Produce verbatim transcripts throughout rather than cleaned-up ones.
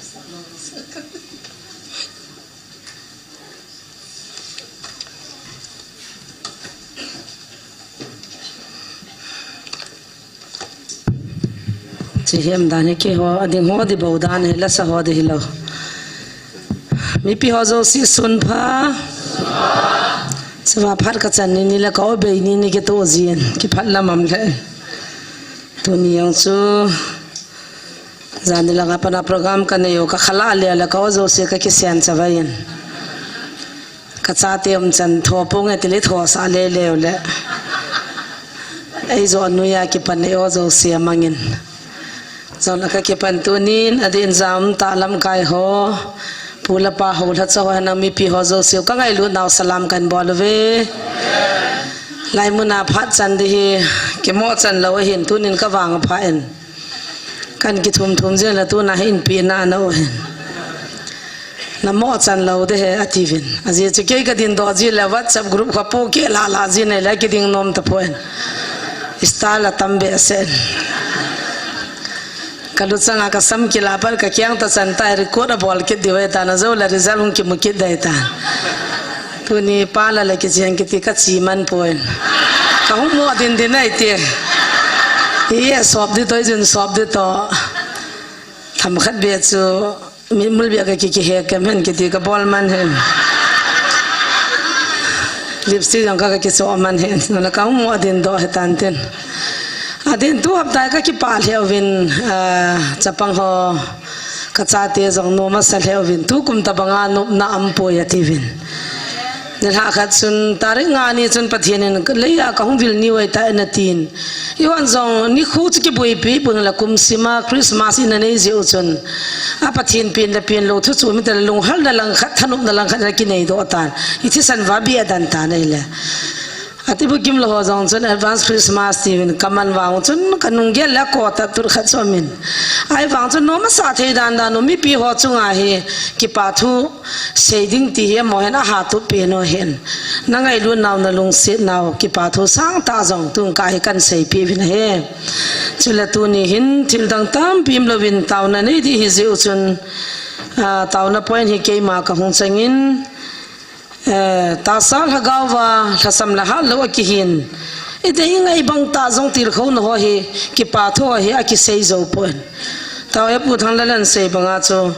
Chi hem dan hi keiho, ading ho di bou dan hi, lasa ho di hilou. Mipi ho jouse sun pha. Chua phat kachan ni ni le ka o bei ni ni kito jin, kiphat lam am le. Tuni jong chu, jan ni langa pana program kanei u, kakhala le le ka o jouse kakisen chavai in. Kachate umchan tho ponge tile thosa le le u le. Eijo noiya kipan e o jouse amangin. Jong la kakipan tunin, adin jam ta lamkai ho. Pu le pa ho, lhacha ho, nang mipi ho jouse u kangailut nau salam kahin bol uve. Lai muna phat chan di hi, kimo chan lou ahin tunin kavang pha in. Kan kithum thum jin la tuna hi inpi na na u hin. Namo chan lou de he ati vin. Ajeh chu kei kadin doh ji le WhatsApp group kha po ke la la ji ne le kiding nom tapon. Star la tam behseh. Kalu changa kasam kila pat kakiang ta chan ta record abol kit diu ahitan, ajo la result hung kimu kit dai ta. Tuni pa la le kicheng kiti kachi man pon. Kahung mo din din ai ti. Ye sop di to, ijin sop di to. Themkhat beh chu mitmul beh kaki kihe kem hen kiti kabol man hen. Lipstick jong ka, kakicho man hen. Nala kahung mo din doh hitan tin. Adin tu hapta kakipah lheh uvin, ah, chapang ho, kachate jong nom asa lheh uvin. Tukum tabanga nopna aum poi ati uvin. Nilhah khat chun, tarik nga ni chun Pathen in leiya kahung vil niu ahitai atin. Eihon jong nikho chu kiboipi pon la kum sima Christmas ina nei jeh u chun. A Pathen pen le pen lou thu chu mi ta le lunghalna langkhat, thanopna langkhat na kinei doh tan. I thisan va bia dan tan ahile. Ati bu kim lou ho jong chun advance Christmas tiuvin kaman vang chun kanung gel le ko ta tur khat chu amin. Ahivang chun nom asa thei dan dan u mipi ho chunga hi kipa thu sei ding ti hi amaho hin aha tup pen u hin. Na ngailut nau, na lungset nau, kipa thu sangtah jong tun ka hi kan seipeh uvin ahi. Chule tuni hin thil dang tampi um louvin taona nei di hi jeh u chun, ah, taona point hi keima kahung changin, eh, tahsa lhagao va lhasam le hatlou akihin. Iti ingai bang tah jong tilkhouna ho hi, kipa thu ho hi akisei jou pon. Tao e Pu Thanglalal in asei banga chu,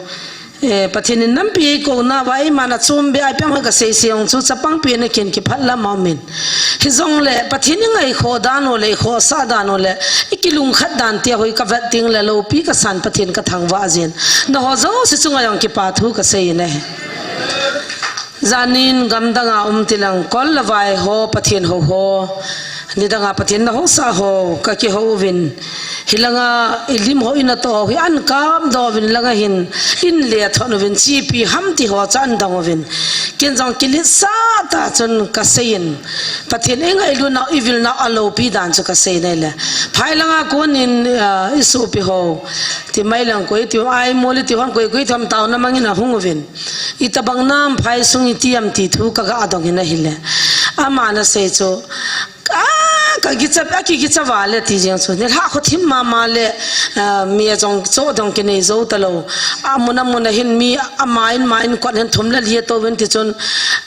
Eh, Pathen in nampi eikouna uva, eiman achom beh a ipi ham kasei sei jong chu, chapang pen a kin kiphat lam aumin. Hijongle, Pathen ingaikhoh dan u le, ikhohsah dan u le, ikilungkhat dan tia hoi kavet ding le, loupi kasan Pathen kathangvah jin. Nangho jouse chunga jong kipa thu kasei in ahi. Janin gamdanga um tilang, kol le vai ho, Pathen hou ho. Nidanga Pathen nahousah ho, kakihou uvin. Hilanga ilim ho ina toh hi ahin kapdoh uvin langa hin, in le thon uvin, chipi ham ti ho chu ahin dong uvin. Ken jong kiletsah tah chun kaseiyin. Pathen ingailut nau, ivil nau aloupi dan chu kasei nai le. Phai langa konin, ah, isopi ho. Timai lang koi, ti ai moli ti hon koi, koi tham taona mangin ahung uvin. Itabang nam phai sung iti ham ti thu kaga dong in ahile. Aman asei chu, a, kakicha, akikicha vale ti jeng chu. Nilhah khothim mama le, a, mi ajong cho dong kinei jou talou. Amun amun a hin mi ama in ma in kot hin thum le li atouvin ti chun.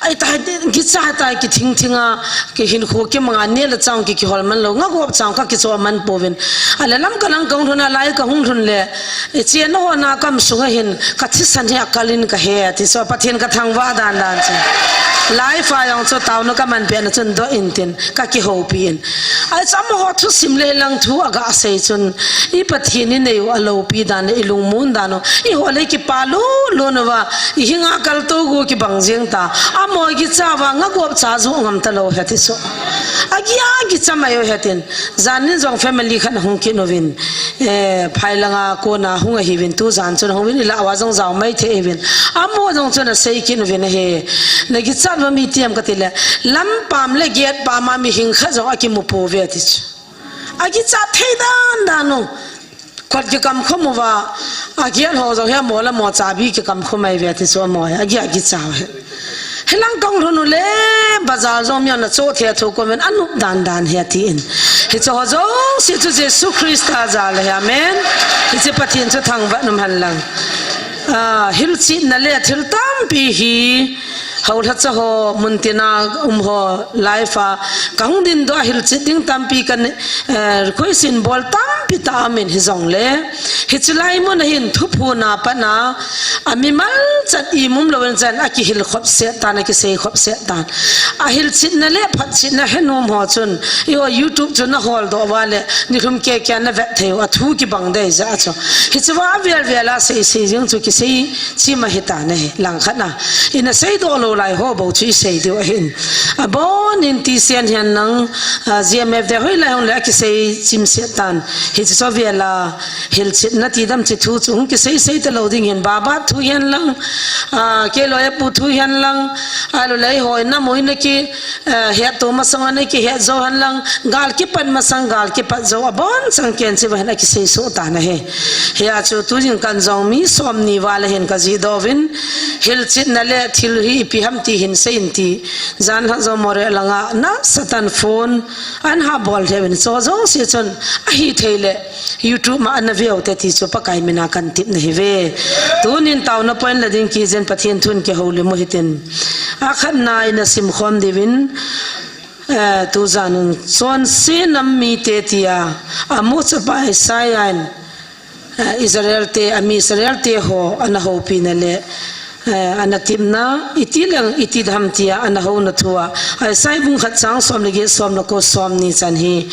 Ai ta, kicha ta kithing thing a, kihinkho kimanga neh le chang ki kihol man lou. Ngagop chang kakicho man pouvin. Ale lamka lang kahung lhun a lai kahung lhun le. Ichena ho na kam sunga hin, kathisan hi akalin kahe, ti chu Pathen kathangvah dan dan chu. Life a jong chu taona kaman pehna chun doh in tin, kakihoupi in. Ai chu amaho thusim le lang thu aga sei chun, i Pathen inei u aloupi dan le, ilungmon dan u, eiho le kipa lulun uva, ihinga kaltou gu kibang jeng ta, amaho kicha uva, ngagop cha ju ngam talou he ti chu. Agi a kicha mai u he tin, janin jong family khat ahung kit uvin. Eh, phai langa kona hung ahiuvin tujan chun hung uvin ilah uva jong jao maithei uvin. Amaho jong chun asei kit uvin ahi. Nakichat uva mi iti ham katile. Lampam le gate pam a mihing khat jong akimu pouve ati chu. Akichat thei dan dan u. Kot kikam khom uva. Agate ho jong hi amaho le amaho chabi kikam khom mai uve ati chu amaho hi. Agi akicha uve. Hilang kahung lhun u le, bazar jong mi ana cho thei a thu komin anop dan dan hi atin. Hiche ho jouse chu Jesu Christa jal ahi, amen. Hiche Pathen chu thangvah in um hen lang. Ah, hilchetna le thil tampi hi, houlhacha ho, muntina um ho, life a, kahung dindoh a hilchet ding tampi kan, eh, request in bol tampi tah aum in hijongle, hiche lai mun a hin thuphon a pat a, amimal chan imum louvin chan akihil khop set tan, akisei khop set tan. Ahilchetna le phatchetna henom ho chun, eiho YouTube chu naholdoh uva le, nilhum keke a navet thei u, athu kibang dei jeh a chu. Hiche va avel vel a seisei jing chu kisei chim ahitan ahi, langkhat a. Ina seidoh lou lai ho bou chu isei diu ahin. Abon in T C N hihen lang, ah, G M F te hoilai hung le akisei chim set tan. Hiche chu avel a, hilchetna tidam che thu chu hung kisei sei talou ding hin, Baba thu hihen lang, ah, Keiloi apu thu hihen lang, ahilou le eiho ina mo ina ki, eh, hetto masang a ina kihet jou hen lang, gal kipat masang gal kipat jou, abon chang ken che va hin akisei soh tan ahi. Hia chu tujing kan jong mi somni val a hin kajihdoh uvin, hilchetna le thil hi ipi ham ti hin sei in ti. Jan lha jong Moreh lang a nasatah in phone ana bol lheh uvin, chu jouse chun ahithei le YouTube ma ana ve u te ti chu Pakai min a kan tepna ahiuve. Tunin taona point la ding kit jin Pathen thun kihoulim u hitin. Akhatna ina simkhom diuvin, eh, tujan in chonse nam mite tia Amoz chapa Isaiah in, eh, Israel te, ami Israel te ho ana houpina le, eh, ana tepna, iti leng iti ham tia ana houna thu a, Isaiah bung khat chang som le get, som le ko, somni chan hi,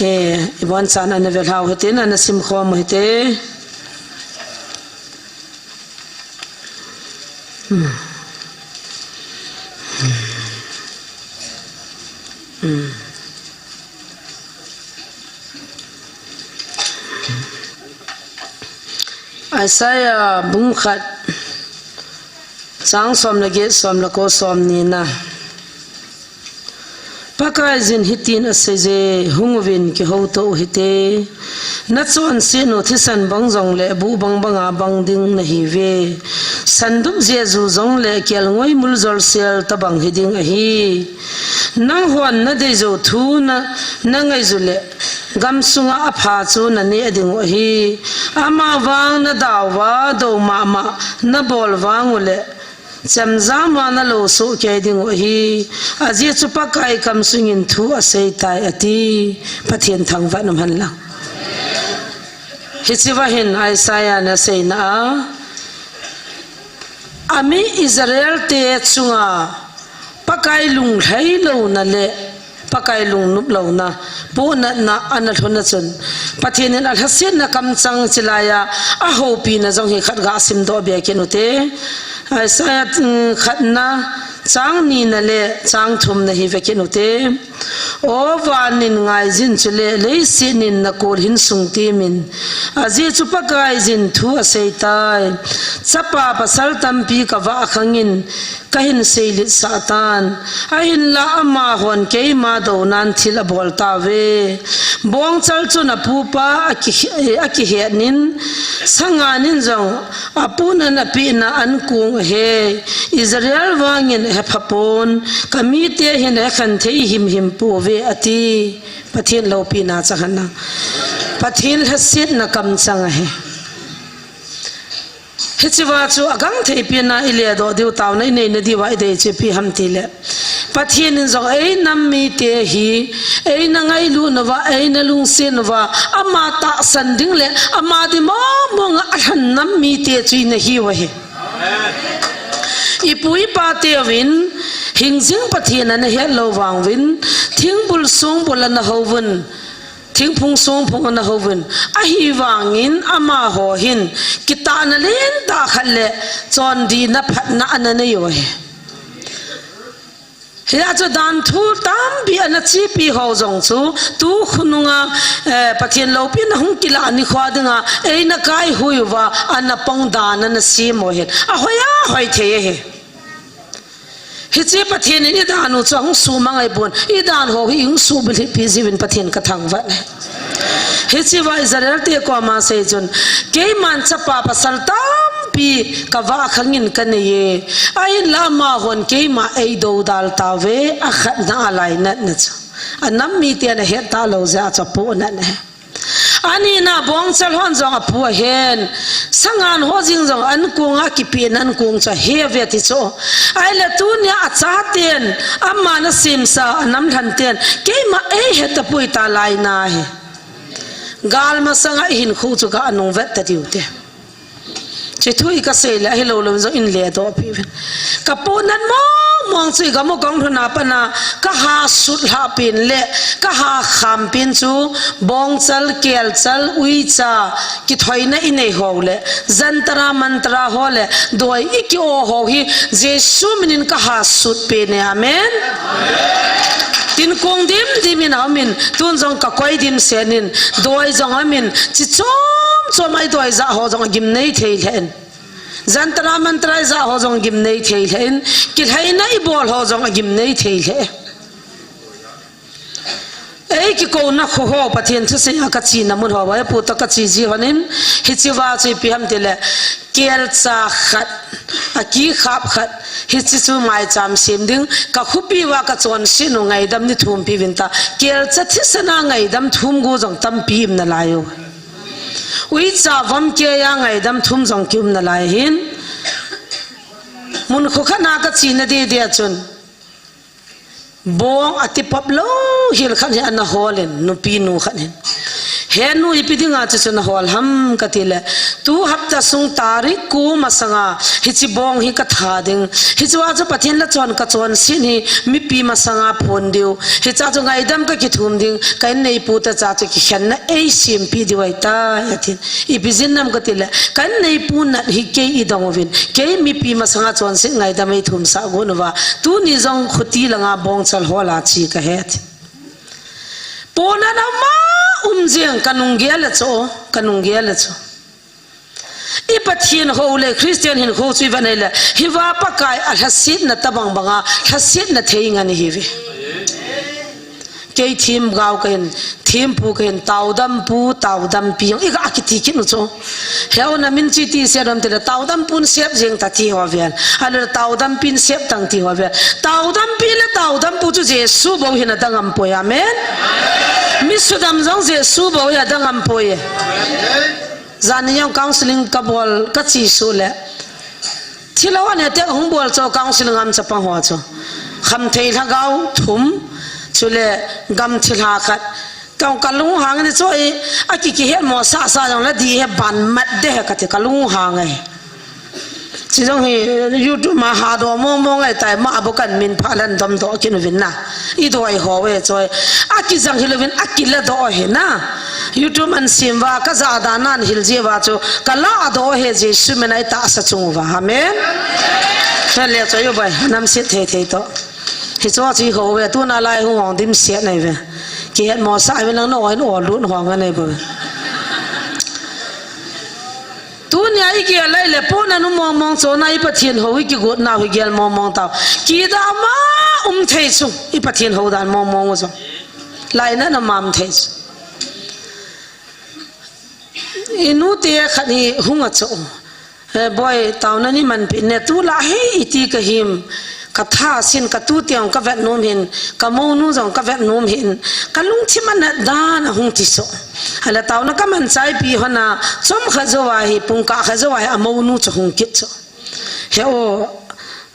eh, ibon chan ana ve lhau hitin, ana simkhom u hite. Hmm. Hmm. Isaiah bung khat, chang som le get, som le ko, somni na. Pakaiyin hitin aseiye, hung uvin kihouto u hite. Nachonset u thisan bang jongle buh bang banga bang ding nahiuve. Sandup jeju jongle kelngoi muljol sel tobang hiding ahi. Nanghon nadei jou thu na, nangai ju le, gamsunga apha chu naneh ding u ahi. Amavang nadau va dou mama nabol vang u le, chemjam a nalou soh kei ding u ahi. Ajeh chu Pakai kamsungin thu aseitai ati. Pathen thangvah in um hen lang. Hiche va hin Isaiah in aseina a, ami Israel te chunga Pakai lunglhai louna le Pakai lungnop louna, pohnatna ana lhun a chun, Pathen in alhasetna kamchang chilai a ahoupina jong hi khat ga simdoh be kit u hite. Isaiah, mm, khatna, chang nina le chang thumna hi ve kit u hite. O van in ngaiyin chule, leiset in nakol hin sungtemin. Ajeh chu Pakaiyin thu aseitai. Chapa pasal tampi kavah khangin, kahin seilhitsah tan. Ahinlah amahon keima dounan thil abol tauve. Bongchal chun apupa aki-, akihetnin, sanganin jong apunan apehna ankong ahe. Israel vangin ahephapon, kamite hin ahekhen thei himhim pouve ati. Pathen loupina chang hen lang. Pathen lhasetna kamchang ahi. Hiche va chu agangthei pen a iledoh diu, taona inei nadiu a idei chu ipi ham tile, Pathen in jong einam mite hi, eina ngailutna uva, eina lungsetna uva, ama tahsan ding le ama dimong mong a alhan nam mite chu inahiu ahi. Ipu ipa teuvin, hingjing Pathen ana het lou vang uvin, thingbul songbul ana houvun, thingphung songphung ana houvin, ahivangin amaho hin kitahna lentah khat le chondihna phatna ana neiu ahi. Hia chu dan thu tampi ana chepi ho jong chu, tu khonunga, eh, Pathen loupina hung kilah nikho dinga, eina kaihui uva, ana pong dan ana sem u ahin. Ahoi ahoi thei ahi. Hiche Pathen in idan u chu ahung suhmang ahipon, idan ho hi ihung suhbilhih peh jiuvin Pathen kathangvah e. Hiche va Israel te koma asei chun, keiman chapa pasal tampi kavah khangin kaneiye. Ahinlah amahon keima eidoudal tauve, akhatna alainatna chu. Anam miten ahet talou jeh a chu apohnat ahi. Anina bongchal hon jong apu ahen. Sangan ho jing jong ankong a kipi ankong chu ahe ve ti chu. Ahile tunia achaten ama nasemsa anam lhan ten keima eihetapoi ta laina hi. Gal masanga ihinkho chu ka anung vet ta diu te. Hiche thu hi kasei le ahilou lou jong in ledoh peh uvin. Kapohnat mong mong chu igam u kahung lhun a pat a kahasut lhah pen le kahakham pen chu bongchal, kelchal, uicha, kithoina inei ho le jantar mantar ho le doi iki-o ho hi Jesu minin kahasut pen e. Amen. Tin kong dim dim in aumin, tun jong kakoi dimset in, doi jong aumin, chi chom chom a idoi jah ho jong agimnei thei lheh in. Jantar mantar ijah ho jong gimnei thei lheh in, kilhaina ibol ho jong agimnei thei lheh. Eikikouna kho ho Pathen thusei a kachena mun ho, eipu toh kache ji hon in, hiche uva chu ipi ham tile, kelcha khat, akikhap khat, hiche chu maicham sem ding, kakhopi uva kachonset u ngaidam ni thum peuvin ta, kelcha thisan a ngaidam thum gu jong tampi um nalai u. Uicha vom keiya ngaidam thum jong kium nalai ahin. Mun kho khat a kachena dede a chun, bong atipop lou hel khat hi ana hol in, nupi nu khat hin. He nu, ipi dinga chuchu nahol ham katile, tu hapta sung tarik ko masanga hiche bong hi katha ding. Hichea chu Pathen lachon kachonset hi mipi masanga phon diu. Hichea chu ngaidam kakithum ding, ka inneipu te cha chu kikhenna eisempeh diu ahitai, atin. Ipi jeh ham katile, ka inneipu nat hi kei idong uvin, kei mipi masanga chonset ngaidam eithumsah got uva, tuni jong khuti langa bongchal hol a che kahi, ati. Pohnat ama um jeng, kanung gel e chu, kanung gel e chu. I Pathen hou le Christian hinkho chu ivet nahile, hiva Pakai alhasetna tobang banga lhasetna thei ngen ihiuve. Kei themgao kahin, thempu kahin, taodampu, taodampi jong iga kiti kit u chu. He u, namin chu iti sep ham tile, taodampu nasep jeng ta ti ho ven. Ahilou le taodampi nasep tan ti ho ven. Taodampi le taodampu chu Jesu bou hin adang aum poi. Amen. Mi sudam jong Jesu bou hin adang aum poi. Janhi jong counseling kabol, kache suh le, thilha ane tia hung bol chu counseling a um chapang ho chu, khamthei lhagao thum, chule gam thilha khat. Ka, kalunghang e chu, aki, kihetmosah sah jongle dih e, ban mat deh e kati, kalunghang e. Chi jong hi YouTube ma hadoh mong mong ahitai, ma abou kan min pha lan domdoh kit uvin na. Idoi ho e chu, akijang hilouvin akiladoh ahi na. YouTube an sem uva, kajah dan a ahil jeh uva chu kaladoh ahi, Jesu mina itahsa chung uva. Amen. Chule chu, ubai, namset thei thei toh. Hichu chu ihou ve, tuna lai hung hong dimset nahiuve. Kihetmosah ve lang, na-oi in-o lut hong anei bouve. Tunia igel lai le pohnat um mong mong chu na, i Pathen hou ikigot nau hi gel mong mong tau. Kidah ama um thei chu, i Pathen hou dan mong mong u chu. Lainat ama um thei chu. Inute khat hi hung achoh. Eh, boi, taona nei manpeh in, tulai hi iti kahim, katha sin, katute jong kavet nom hin, kamounu jong kavet nom hin, kalungthim anat dan ahung ti chu. Ahile taona kamanchaipi hon a, chomkhat jouva hi, pungkah khat jouva hi, amounu chu hung kit chu. He o,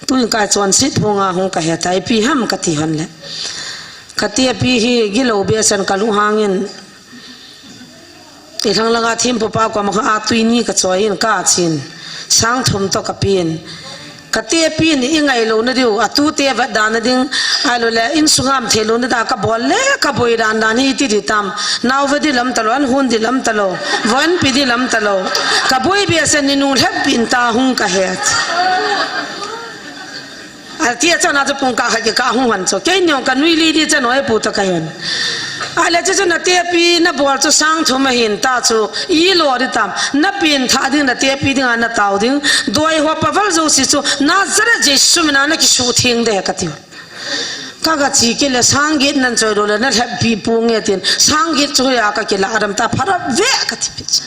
tuin kachonset phunga hung kahe tai, ipi ham kati hon le, katepi hi gilou behseh in kalunghang in, ilhang langa thempupa koma kha a tui ni kachoi in kachen, sang thum toh kapen. Katepi in ingailou nadiu, atute vetda nading, ahilou le insunga um theilou nada kabol le kaboi dan dan hi iti ding tam. Nao ve ding lam talou, an hon ding lam talou, von pe ding lam talou. Kaboi behseh in, ninu lhep in ta hung kahet. Atia chun achu pungkah khat kikah hung hon chu. Keini jong kanui li ding chun oi pu toh kahin. Ahile chuchu natepi nabol chu sang thum ahin ta chu. Ilo ding tam. Napen thah ding, natepi dinga natao ding. Doi ho paval jouse chu Nazareth Jesu mina nakisuhtheng ding ahi kati. Ka, kache kit le sang get nan choi lou le nalhep pi ponge tin. Sang get chu hoiya kakilah dam ta, pharap ve kati pi chu.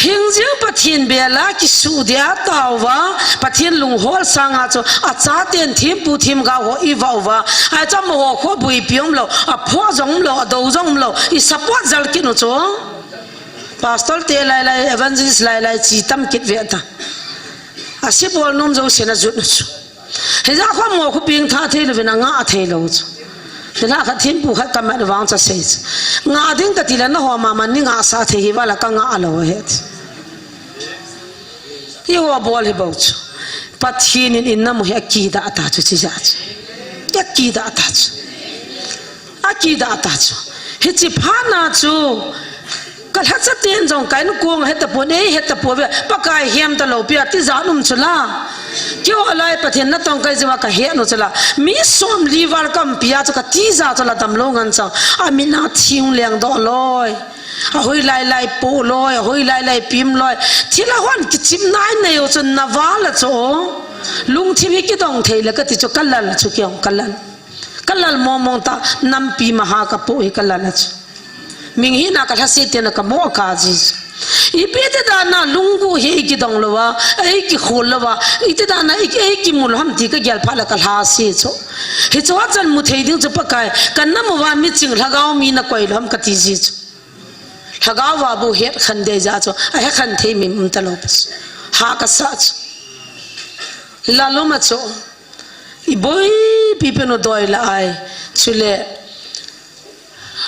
Hingjing Pathen bela kisuh dia tauva, Pathen lunghol sanga chu, achaten thempu themgao ho i vah uva, ahi chu amaho kho buipi umlou, aphoh jong umlou, adou jong umlou, i support jal kit u chu. Pastor te lailai, evangelist lailai, chi tam kit ve ta. Asibol nom jouse na jut u chu. Hijeh a kho mo khu peng tha thei louvin, angah thei lou chu. Thilha khat thempu khat kamat vang chu asei chu. Ngah ding kati le naho mama nei ngahsah thei hi vala kangah lou ahi. Eiho bol hi bou chu. Pathen in inam u hi akidah ta chu, chijeh chu. Akidah ta chu. Akidah ta chu. Hiche phat na chu. Ka lhacha ten jong ka inkong heta pon, ei heta pon ve, Pakai hem talou pi a tijat um chu la. Keiho lai Pathen natong kahi jeh uva kahet u chu la. Mi somli val kaumpi a chu katija chu la damlou ngen chang. Amin a thing leng doh loi. Ahoi lailai po loi, ahoi lailai pim loi. Thilha hon kichim nai nei u chu na val a chu. Lungthim hi kidong thei le kati chu kalal chu keiho kalal. Kalal mong mong ta nampi maha kapoh hi kalal a chu. Ming hina kalhase tena kamo kaji. Ipi ti dan a lunggel hi eikidong louva, eikikhol louva, iti dan a ei, eikimu lou ham ti kagel phat le kalhase chu. Hichu hachan mu thei ding chu Pakai, kanam uva miching lhagao mi nakoi lou ham kati ji chu. Lhagao va bou het khen dei jeh chu, ahe khen thei mi um talou pi chu. Ha kasa chu. Lal um a chu. Iboipi pen u doi la ai. Chule,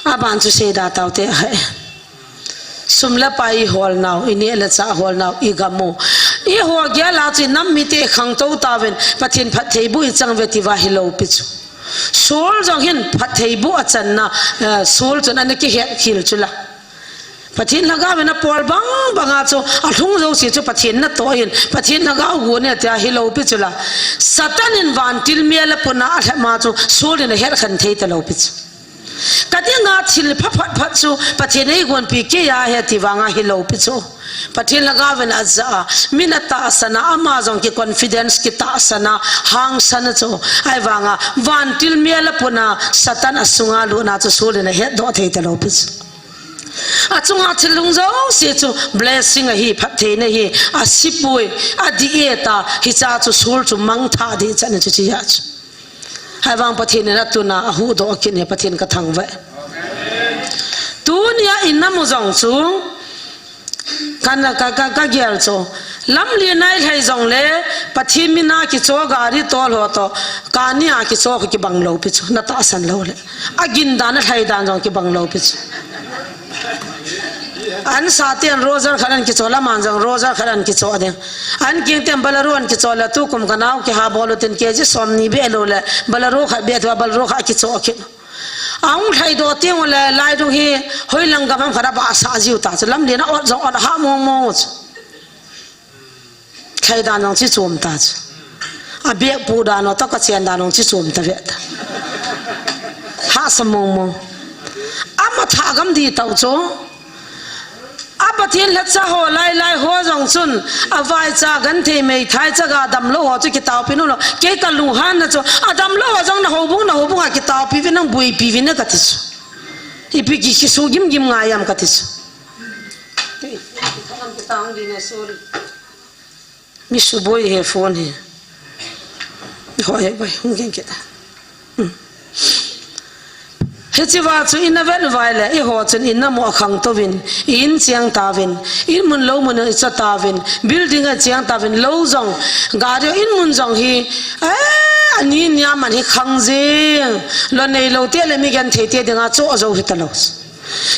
aban chu seida taute ahi. Sum le pai ihol nau, ineh le chah hol nau, igam u. Eiho gel a chu inam mite khangtou tauvin, Pathen phattheiboh ichang uve tia hilou pi chu. Saul jong hin phattheiboh achanna, eh, Saul chun ana kihet khel chu la. Pathen lhagao in apol bang bang a chu, alhung jouse chu Pathen natoh in, Pathen lhagao gon e tia hilou pi chu la. Satan in vantil mel a puna alhep ma chu, Saul in ahet khen thei talou pi chu. Ka dinga thil pha phat phat chu, Pathen eigonpi kei ahi ati vang a hilou pi chu. Pathen lhagao in ajah a, min atahsan a, ama jong ki confidence kitahsan a, hangsan a chu. Ahivang a, vantil mel a puna, Satan asunga lutna chu, Saul in ahetdoh thei talou pi chu. Achunga thil hung jouse chu blessing ahi, phattheina ahi, asipoi, adih e ta, hicha chu Saul chu mangthah ding chan chu chia chu. Ahivang Pathen in atuna ahuhdoh kit e, Pathen kathangvah e. Tunia inam u jong chu, kana ka, ka, kagel chu. Lamlen a ilhai jongle, Pathen mina kicho gari tol ho toh, kani a kicho khu kibang lou pi chu, natahsan lou le. Agin dan, alhai dan jong kibang lou pi chu. An sa ten Roger khat an kicho, laman jong Roger khat an kicho ding. An keng ten Bolero an kicho le, tukum kanao kiha bol u tin K G somni beh lou le, Bolero khat beh thua, Bolero khat kicho kit. Ahung lhaidoh teng ule, laidung hi, hoilang gam ham khat a abahsah jiu ta chu, lamlen a ot jong ot a hah mong mong u chu. Lhai dan jong chi chom ta chu. A bag pu dan u, toh kachen dan jong chi chom ta ve ta. Hahsa mong mong. Ama thah gam di tau chu. A Pathen lhacha ho lailai ho jong chun, avaicha genthei meithai chaga damlou ho chu kitaopi nom lou. Kei kalunghanna chu, adamlou ho jong na houbung, na houbung a kitaopi uvin, nang buipi uvin kati chu. Ipi ki, kisu gim gim ngai ham kati chu. Mi suboi he phone he. Hoi he bai, hung keng kit. Hmm. Hiche va chu ina vet vai le, eiho chun inam u akhangtou vin, i in cheng tauvin, in mun lou mun i cho tauvin, building a cheng tauvin, lou jong, gari in mun jong hi, eh, ani nia man hi khang jing, lo neilou te le mi genthei te dinga cho jou hita lou.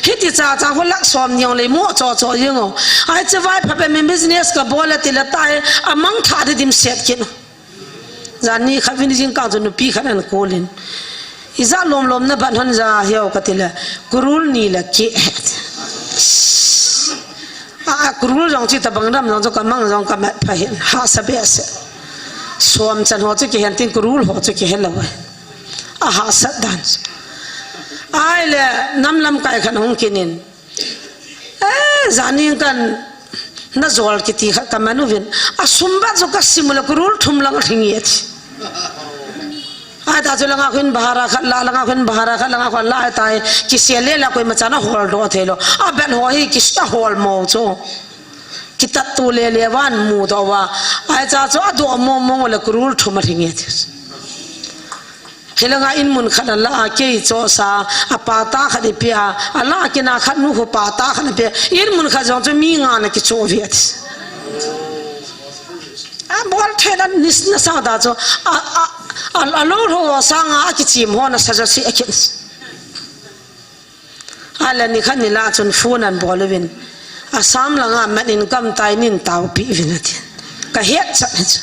Hiti cha cha ho lakh somni jong lei mo cho cho jing o. Ai che vai pha pe min business kabol e ti le tai, amangthah di dimset kit. Jani khat vin jingkah chu nupi khat an call in. Ija lom lom na bat hon ja hiu kati le, crore ni le keh. A, a crore jong chi tabang dam jong chu kamang jong kamat pha hin, hahsa behseh. Som chan ho chu kihen tin crore ho chu kihe lou. Ahahsat dan. Ahile, nam lamkai khat hung kit in. Eh, jani kan na jol kiti khat kaman uvin. Asum bat chu kasim u le crore thum lang alhing e ti. Ai ta chu langa khun bhara khat la, langa khun bhara khat, langa khun la tai, kisel le la koima chan ahol doh thei lou. Abel ho hi kista hol mo chu. Kitat tu le le van mu do va. Ai cha chu a do mo mo le kurul thum a ringe ti. Hilanga in mun khat a la a kei cho sa a pa ta khat i pia a la kina khat nu ho pa ta khat i pia in mun khat jong chu mi nga na ki cho vi ati. A bol the dan nis na sa da chu a a a lo ho sa nga a ki chim ho na sa ja si a kin. A la ni khat ni la chun phone an bol uvin. A sam langa man in kam tai nin tau pi uvin ati. Ka het chat na chu.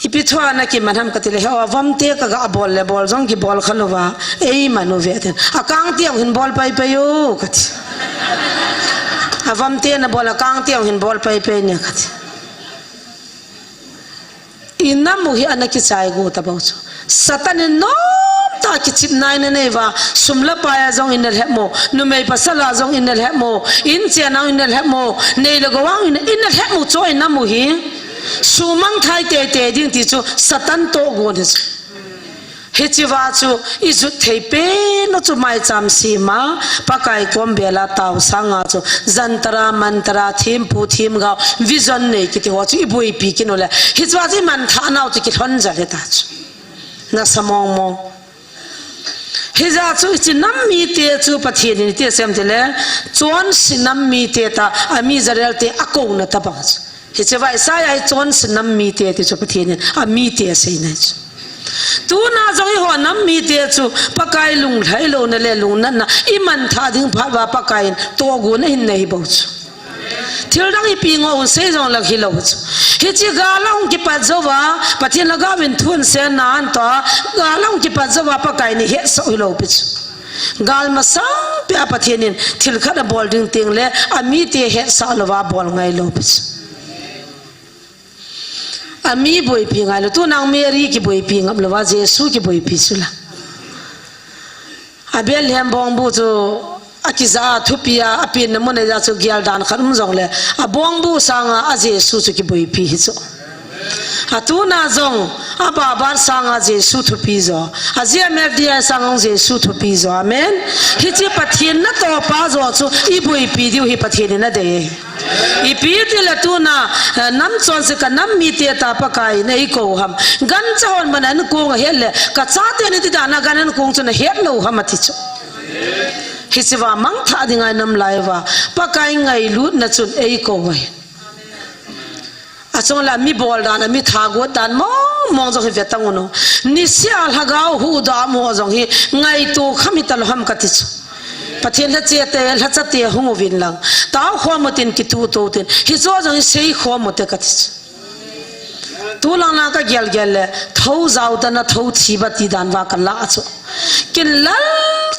Ipi thua na ki man ham ka ti le, "He, avam te ka ga bol le bol jong ki bol kha lo va, ei man u ve ten. A kang tiang hin bol pai pai u," ka ti. "Avam te na bol, a kang tiang hin bol pai pai ne," ka ti. I nam u hi ana ki chai gu ta bau chu. Satan in nom ta ki chip nai na nei va, sum la pai a jong in na lhep mo, numei pasal a jong in na lhep mo, in chen a jong in na lhep mo, nei le go a jong in na lhep mo chu i nam u hi. Sumang thai te te ding ti chu Satan to gon hi chu. Hichi va chu i jut thei pen u chu mai cham si ma, Pakai kom bela tau sanga chu, jantra, mantra, thim pu, thim gau, vision nei kiti ho chu i bui pi kin u le. Hichi va chu i man tha nau chu ki lhon ja le ta chu. Na sa mong mong. Hija chu i chi nam mi te chu Pathian in ti sem ti le, chon si nam mi te ta, a mi Israel te a ko na ta bang chu. Hiche va Isaiah hi chon si nam mi te ti chu Pathian in a mi te a sei nai chu. Tuna jong i ho nam mi te chu Pakai lunglhai lo na le lungnat na i man tha ding phat va Pakai in to gu na hin nei bau chu. Thil dang i pi ngo un sei jong lak hi lo chu. Hiche gal a hung kipat jo va, Pathian la gavin thun se na an to, gal a hung kipat jo va Pakai ni het so hi lo pi chu. Gal masang pia Pathian in thil khat a bol ding ting le, a mi te het sa lo va bol ngai lo pi chu. A mi boipi ngai lo, tu nang Mary ki boipi ngam lo va, Jesu ki boipi chu la. A Bethlehem bongbu chu a kija thupi a, a pin na mun a ja chu gial dan khat um jong le, a bongbu sanga a Jesu chu ki boipi hi chu. A tuna jong, a babar sanga Jesu thupi jo. A G M F D I sanga Jesu thupi jo. Amen. Hiche Pathian na to pa jo chu i boipi diu hi Pathian in a dei. Ipi ti le tuna, eh, nam chon se ka nam mi te ta Pakai in ei ko ham. Gancha hon man an kong a het le, ka chate ni ti dan a gan an kong chu na het lo ham ati chu. Hiche va mang tha ding a i nam lai va, Pakai ngailut na chun ei ko vai. A chong la mi bol dan, a mi tha got dan mong mong jong hi ve tang u no. Ni sia lhagao hu da mo jong hi ngaito kham hi ta lo ham ka ti chu. Pathian lhache te, lhacha te hung uvin lang. Tao khom u tin kitu tu tin. Hi cho jong hi sei khom u te ka ti chu. Tu lang lang ka gel gel le, tho jao ta na tho thi ba ti dan va ka la chu. Kin lal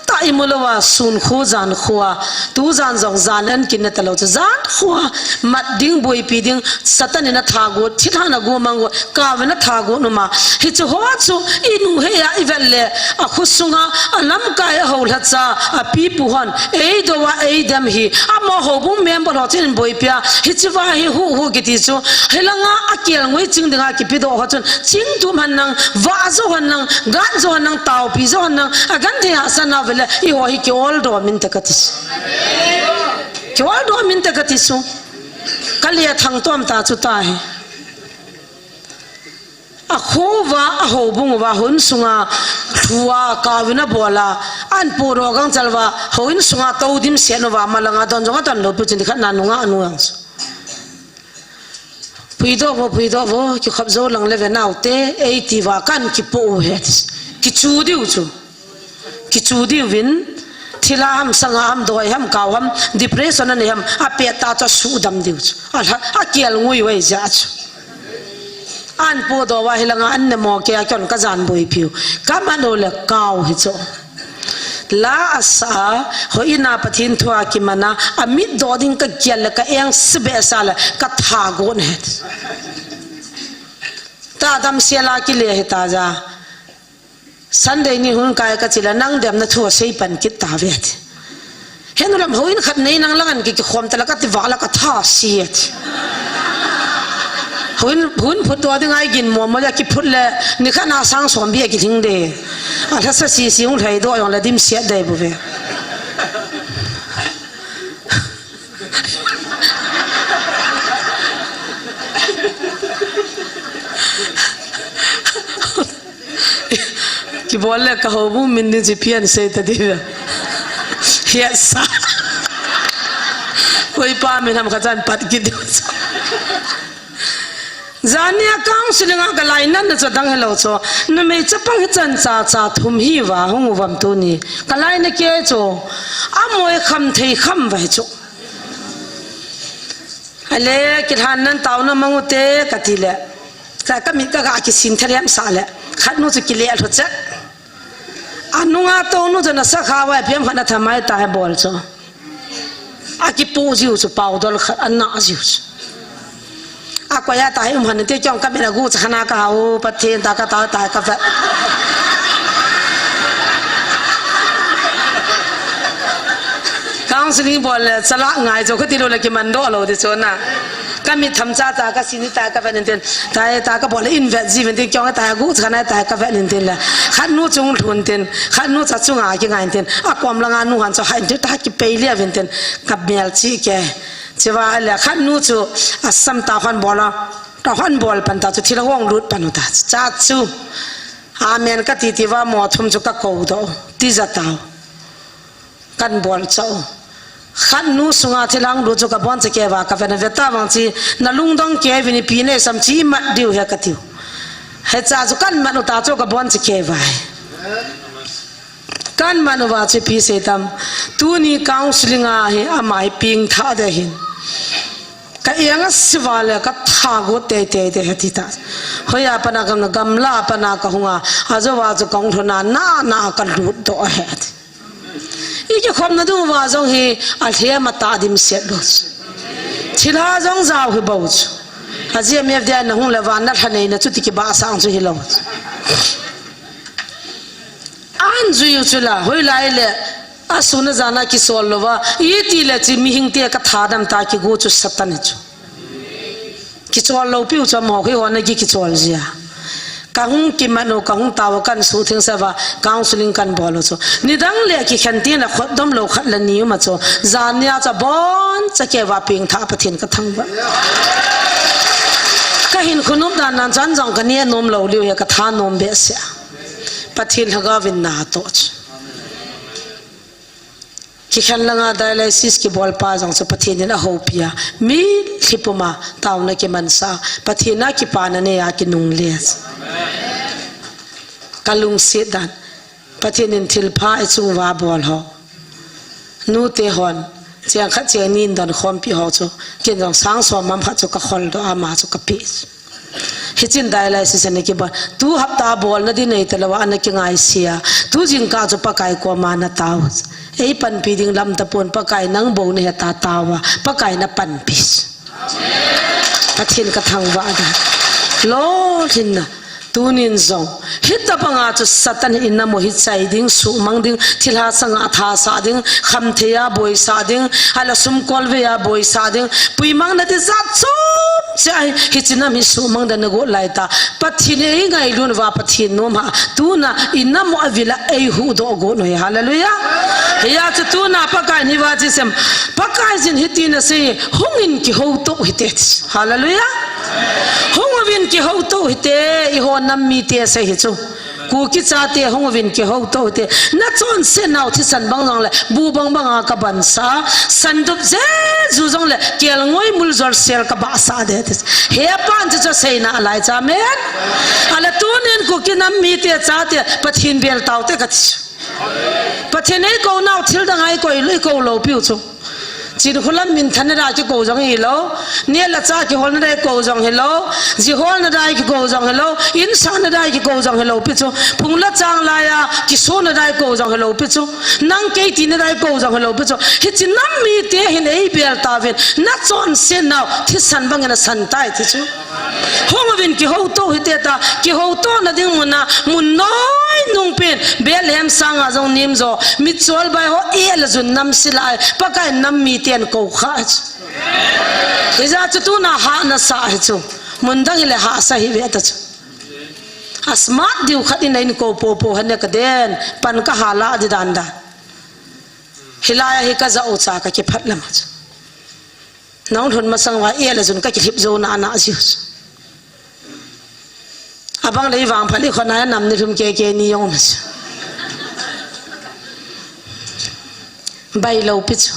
ta i mu lo va sun khu jan khu a. Tu jan jong jan an kin na ta lo chu. Jan khu a mat ding boipi ding Satan in a tha got, thi tha na gu mang got, ka ve na tha got nu ma. Hi chu ho chu i nu he a i vet le, a khu sunga, a lamkai a ho lhacha, a pi pu hon, ei do a ei dem hi, a mo ho bung member ho chin boipi a, hi chu va hi hu hu kiti chu, hi langa a kel ngui ching dinga kipi do ho chun, ching tu man nang, va jo han nang, gan jo han nang, tau pi jo han nang, a gan the ha sa na ve le, i ho hi ki ol do min te ka ti chu. Ki ol do min te ka ti chu. Ka le thang tom ta chu ta hi. A khu va, a ho bung va, hun sunga, thua, ka vin a bola, an pu ro gang chal va, ho in sunga, to dim se no va, malanga don jong a don lo pu chin khat na nunga anu ang su. Pui do vo, pui do vo, ki khap zo lang le ve nau te, ei ti va kan ki po u he, ki chu diu chu. Ki chu diu vin, thila ham, sanga ham, doi ham, kau ham, depression a nei ham, a pe ta chu su dam diu chu. A la, a kial ngui wai ja chu. An pu do va hi langa an ne mo ke a kyon ka jan boi piu. Ka man u le kau hi chu. La a sa, ho ina Pathian thua ki mana, a mit do ding ka kial le ka eng sibe sa le, ka tha gon het. Ta dam sia la ki le he ta ja. Sunday ni hun kai ka chi la nang dem na thua sei pan kit ta ve ti. Henu lam hoin khat nei nang langan ki, ki khom ta la ka ti va la ka tha si ti. Hoin, hun phut do ding ai gin mo mo la ki phut le ni kha na sang som bia ki thing de. A la sa si si ung thai do yong la dim sia dai bu ve. Kibol le ka houbung min ding chu ipi asei ta diu ve. Hiasa. Koi pa min ham khat chan pat kit diu. Jania counseling a ka lainatna chu adang hilou chu. Numei chapang hichan cha cha thum hi va hung uvam tuni. Ka lainat kei chu. Amoi kham thei kham vai chu. Ale, kilhan nan taona mang ute, kati le. Ka, ka mit ka ga kisin thalem sa le. Khat nu chu kile lhu che. Anunga to nu chu nasa kha vai piam khat na thamai ta he bol chu. Akipu jiu chu powder khat ana jiu chu. Akoya ta he um han te kyong ka mit agu cha khana ka hau Pathen ta ka ta ta ka fa. Counseling bol le, chala ngai jo ka ti lo le, ki man do lo ti chona. Ka mit tham cha cha ka sin ta ka ven tin. Ta ta ka bol le, in vet ji ven tin, kyong ta gu cha na ta ka ven tin le. Khat nu chung lhun tin, khat nu cha chunga ki ngai tin. A kom la nga nu han cho hai tin ta ki pei le ven tin. Ka mel chi ke. Chiva le khat nu chu a sam ta hon bol la. Ta hon bol pan ta chu thil hong lut pan ta. Cha chu. Amen ka ti ti va mo thum chu ka ko do. Ti ja tau. Kan bol chau. Khat nu sunga thil hang lut chu ka bon che ke va ka ven ve ta vang chi na lungdong ke vin ipi nei sam chi mat diu he ka tiu. He cha chu kan mat u ta chu ka bon che ke vai. Kan mat u va chu ipi sei tam. Tuni counseling a hi ama hi ping tha de hin. Ka eng a siva le ka tha gu te te te he ti ta. Hoya pana kam na gamla pana ka hunga. Ajo va chu ka hung thona na na ka lut do he ti. I kikhopna ding uva jong hi alhem atah dimset bou chu. Thilha jong jao hi bou chu. A G M F dia na hung le van na lha nei na chu ti kibah sang chu hilou chu. An jui u chu la, hoilai le, asuna jana kisol louva, iti le chi mihing te ka tha dam ta kigu chu Satan chu. Kichol lou piu chu amaho khi hon a ki kichol jia. Ka hung kiman u, ka hung tao kan su thing sa va, counseling kan bol u chu. Nidang le kikhen tin a khotdom lou khat le ni um a chu. Jania cha bon cha ke va ping tha Pathen ka thangvah. Ka hin khunum dan nan chan jong ka ne nom lou liu he ka tha nom behseh. Pathen lhagao vin na to chu. Kikhen langa dialysis kibol pa jong chu Pathen in a houpi a. Mi lhipuma taona kimansa. Pathen a kipana nei a kinungle. Ka lungset dan. Pathen in thilpha i chung uva bol ho. Nute hon. Cheng khat cheng ni in don khompi ho chu. Ken jong sang som mam khat chu ka khol do ama chu ka pe. Hichin dialysis ana kibol. Tu hapta bolna ding nei talou a ana kingaisea. Tu jingkah chu Pakai koma na tao. Ei panpi ding lam tapon Pakai nang bou na heta tao a. Pakai na panpi. Pathen ka thangvah dan. Lolhinna. Tunin jong. Hitabanga chu Satan hi inam u hi chai ding, suhmang ding, thilha sanga thasah ding, khamthei a boisah ding, hala sumkol vei a boisah ding, puimang na ti jat chom cheh ahi, hiche nam hi suhmang dan na got lai ta. Pathen hi ngailut uva Pathen nom ha, tuna inam u avila eihuhdoh got u hi. Hallelujah. Hia chu tuna Pakai in hiva chi sem. Pakai jin hiti na sei, hungin kihouto hite. Hallelujah. Hung uvin kihouto hite, eiho nam mite sei hi chu. Kuki chate hung uvin kihouto hite. Na chonset nau thisan bang jong le, bu bang banga ka bansa, sandup jeju jong le, kelngoi muljol sel ka bahsah de ti. Hepan chu chu seina alai cha men. Ala tunin Kuki nam mite chate, Pathen bel taute ka ti chu. Pathen eikou nau thil dang a eikou, eikou lou piu chu. Chinkholam minthanna dia kikou jong hilou, neh le chah kiholna dia eikou jong hilou, ji holna dia kikou jong hilou, in sahna dia kikou jong hilou pi chu, phung le chang laiya kisona dia eikou jong hilou pi chu, nang kei tina dia eikou jong hilou pi chu, hiche nam mite hin eibel tauvin, na chonset nau thisan bangin asan tai ti chu. Hung uvin kihouto hite ta, kihoutona ding muna, mun noi nungpen, Bethlehem sanga jong nem jo, mitchol bai ho, eh le jun nam silai, Pakai nam miten kou kha chu. Hijeh chu tuna hahsa hi chu, mun dang hile hahsa hi ve ta chu. A smart diu khat in a in kou popo hane ka den, pan ka hala di dan dan. Hilai a hi ka ja u cha ka kiphat lam chu. Nang lhun masang uva, eh le jun ka kilhip jou na ana jiu chu. Abang lei vang phali khona nam ni lhum keke ni jong mas. Bai lo pi chu.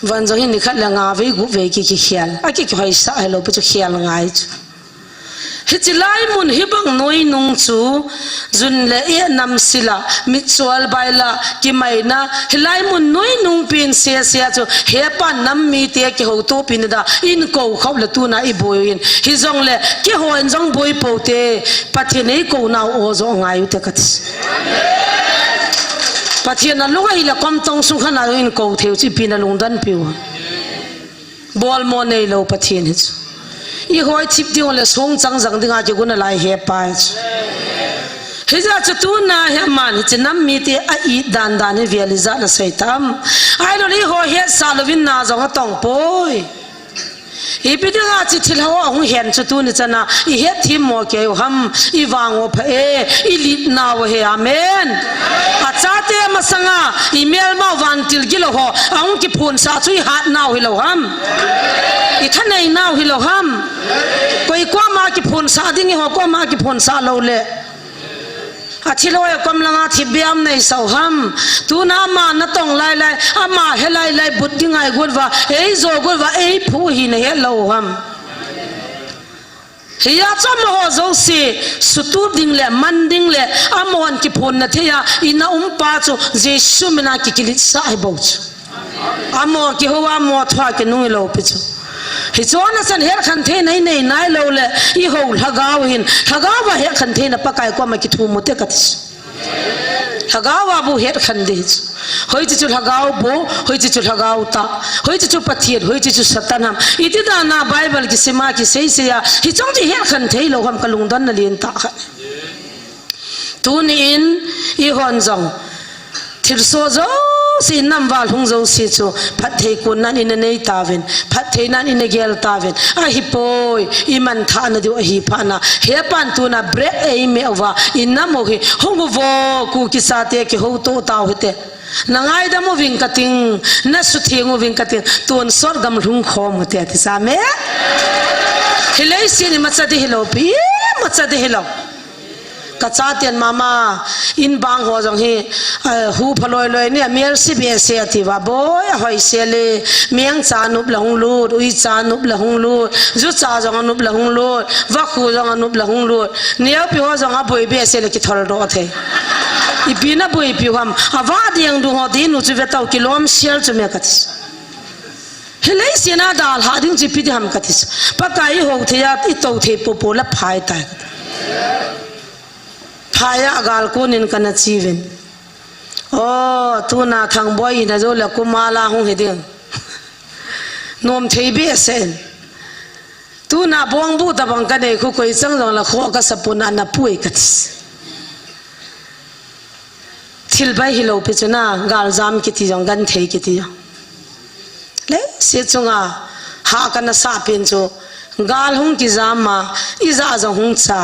Van jong hin ni khat le nga vei gup vei ki, ki khial. A ki, ki hoisa he lo pi chu khial ngai chu. Hichi lai mun hi bang noi nung chu, jun le e nam sila, mitsual bai la, kimaina, hi lai mun noi nung pin se se chu, he pan nam mi te ki ho to pin da, in ko khau le tuna i boi in. Hi jong le, ki ho in jong boi po te, Pathian ei ko nau o jo ngai u te ka ti. Pathian a lunga hi la kom tong sung khana in ko theu chi pin a lungdan piu. Bol mo nei lo Pathian hi chu. I hoi thip ding le song chang jang dinga ki guna lai he pa hi chu. Hi ja chu tuna he man hi chu nam mi te a i dan dan hi vial i ja na sei tam. Ai lo le i ho he sa lo vin na jong a tong poi. I pi dinga chi thil ho a hung hen chu tuni chana i het thim mo ke u ham i vang o pha e i lit na o he amen. A chate masanga i mel mau van til gilo ho a hung ki phun sa chu i hat nau hi lo ham. I thanei nau hi lo ham. Koi kuama ki phun sa ding i ho kuama ki phun sa lo le. A thil ho e kom langa thip biam nei sau ham. Tuna ama na tong lai lai, ama he lai lai but ding ai gut va, ei jo gut va, ei phu hi na he lo ham. Hi a chom ho jo si, sutu ding le, man ding le, amon ki phun na thei a, i na um pa chu, Jesu mina ki kilit sa he bo chu. Amo ki ho amo thua ki nung i lo pi chu. Hi chona san her khan thei nei nei nai lo le i ho lhagao hin lhagao va her khan thei na Pakai ko ma ki thu mu te ka ti. Lhagao va bu her khan de chu. Hoi chi chu lhagao bu, hoi chi chu lhagao ta, hoi chi chu Pathian, hoi chi chu Satan ham. I ti da na Bible ki sima ki sei sei a hi chong ti her khan thei lo ham ka lungdon na lien ta khan. Tuni in i hon jong thilso jouse, nam val hung jouse chu phatthei kun nan in a nei tauvin, phatthei nan in a gel tauvin. Ahi poi, i man thana diu ahi phat na. He pan tuna break ei me uva, i nam u hi hung uvo, Kuki chate ki ho to tau hite. Na ngaidam uving ka ting, na sutheng uving ka ting, tun sot gam lhung khom u te ati sa me. Hi leiset ni macha di hi lo pi, macha di hi lo. Ka chaten mama, in bang ho jong hi, eh, hu phaloi loi ni, a mial si be se ati va, boi, a hoi se le, miang cha nup la hung lut, ui cha nup la hung lut, ju cha jong a nup la hung lut, va khu jong a nup la hung lut, neo pi ho jong a boi be se le ki thol do the. I pi na boi pi ham, a va diang du ho di nu chu ve tau ki lom sial chu me ka ti. Hi leiset na dal ha ding chi pi di ham ka ti. Pakai i ho thei a, i to thei po po la phai tai. Phai a gal kunin kana chi vin. O, tuna Thangboi in a jo le kumala hung hi ding. Nom thei be sen. Tuna bong bu ta bang ka nei khu koi chang jong la kho ka sapun a na pui ka ti. Thil bai hi lo pi chu na, gal jam ki ti jong, gan thei ki ti jong. Leiset chunga, ha kana sa pin chu, gal hung ki jam ma, i ja jong hung cha.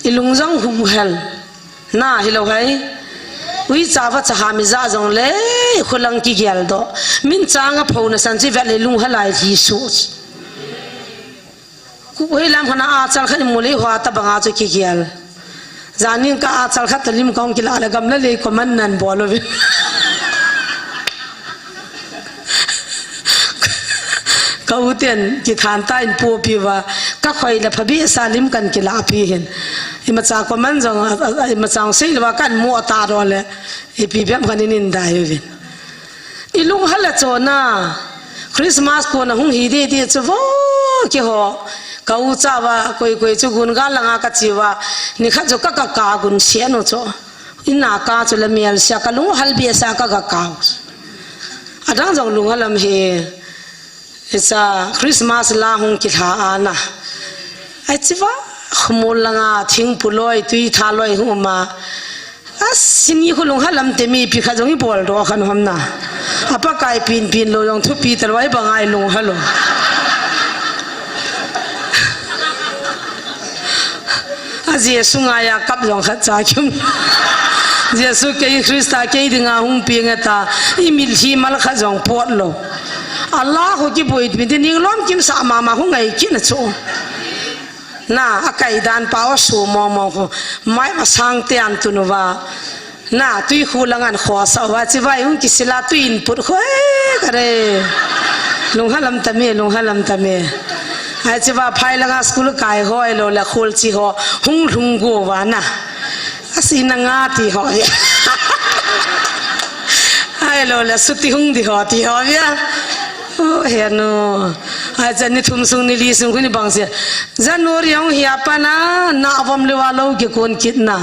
I lung jong hung hel. Na hi lo hai. Ui cha va cha ha mi ja jong le, khu lang ki gel do. Min chang a pho na san chi vet le lung ha lai hi su. Ku hoi lam khana a chal khat i mu le hua ta banga chu ki gel. Janin ka a chal khat ta lim kong ki la le gam la le ko man nan bol lo vin. Ka u ten ki than ta in pu pi va, ka khoi la pha bi sa lim kan ki la pi hin. I ma cha ko man jong, a, a, i ma chang sei le va kan mu ta ro le. I pi bem khan in in dai vin. I lung hal a chona, Christmas kona hung hi di di chu vo ki ho. Ka u cha va, koi koi chu gun ga langa ka chi va, ni khat chu ka ka ka gun sia no chu. Ina ka chu la mial sia ka lung hal bia sa ka ka ka. Adang jong lung halam he. Isa Christmas la hung ki tha ana. Ai chi va, khumul langa thing pu loi, tui tha loi hung ma. A sini khu lung halam te mi pi kha jong i bol do khan hom na. A Pakai pin pin lo jong thu pi ta loi bang ai lung halo. A Jesu ngai a kap jong khat cha kim. Jesu kei Krista kei dinga hung pi nga ta. I mil hi mal khat jong pot lo. Allah ho ki boi mi ti ning lom kim sa ma ma hung ngai ki na chu. Na, akai dan pa o su mo mo ko. Mai masang te an tunu va. Na, tui khu lang an kho sa va chi vai hung kisila tui in put kho e ka re. Lung halam ta me, lung halam ta me. Ai chi va phai langa school kai ho e lo le khol chi ho hung lhung go va na. Asi na nga ti ho ya. Ai lo le suti hung di ho ti ho ya. Oh, he no. Ai, jan ni thum sung ni li sung khu ni bang se. January hung hia pa na, na vom le wa lo ki kon kit na.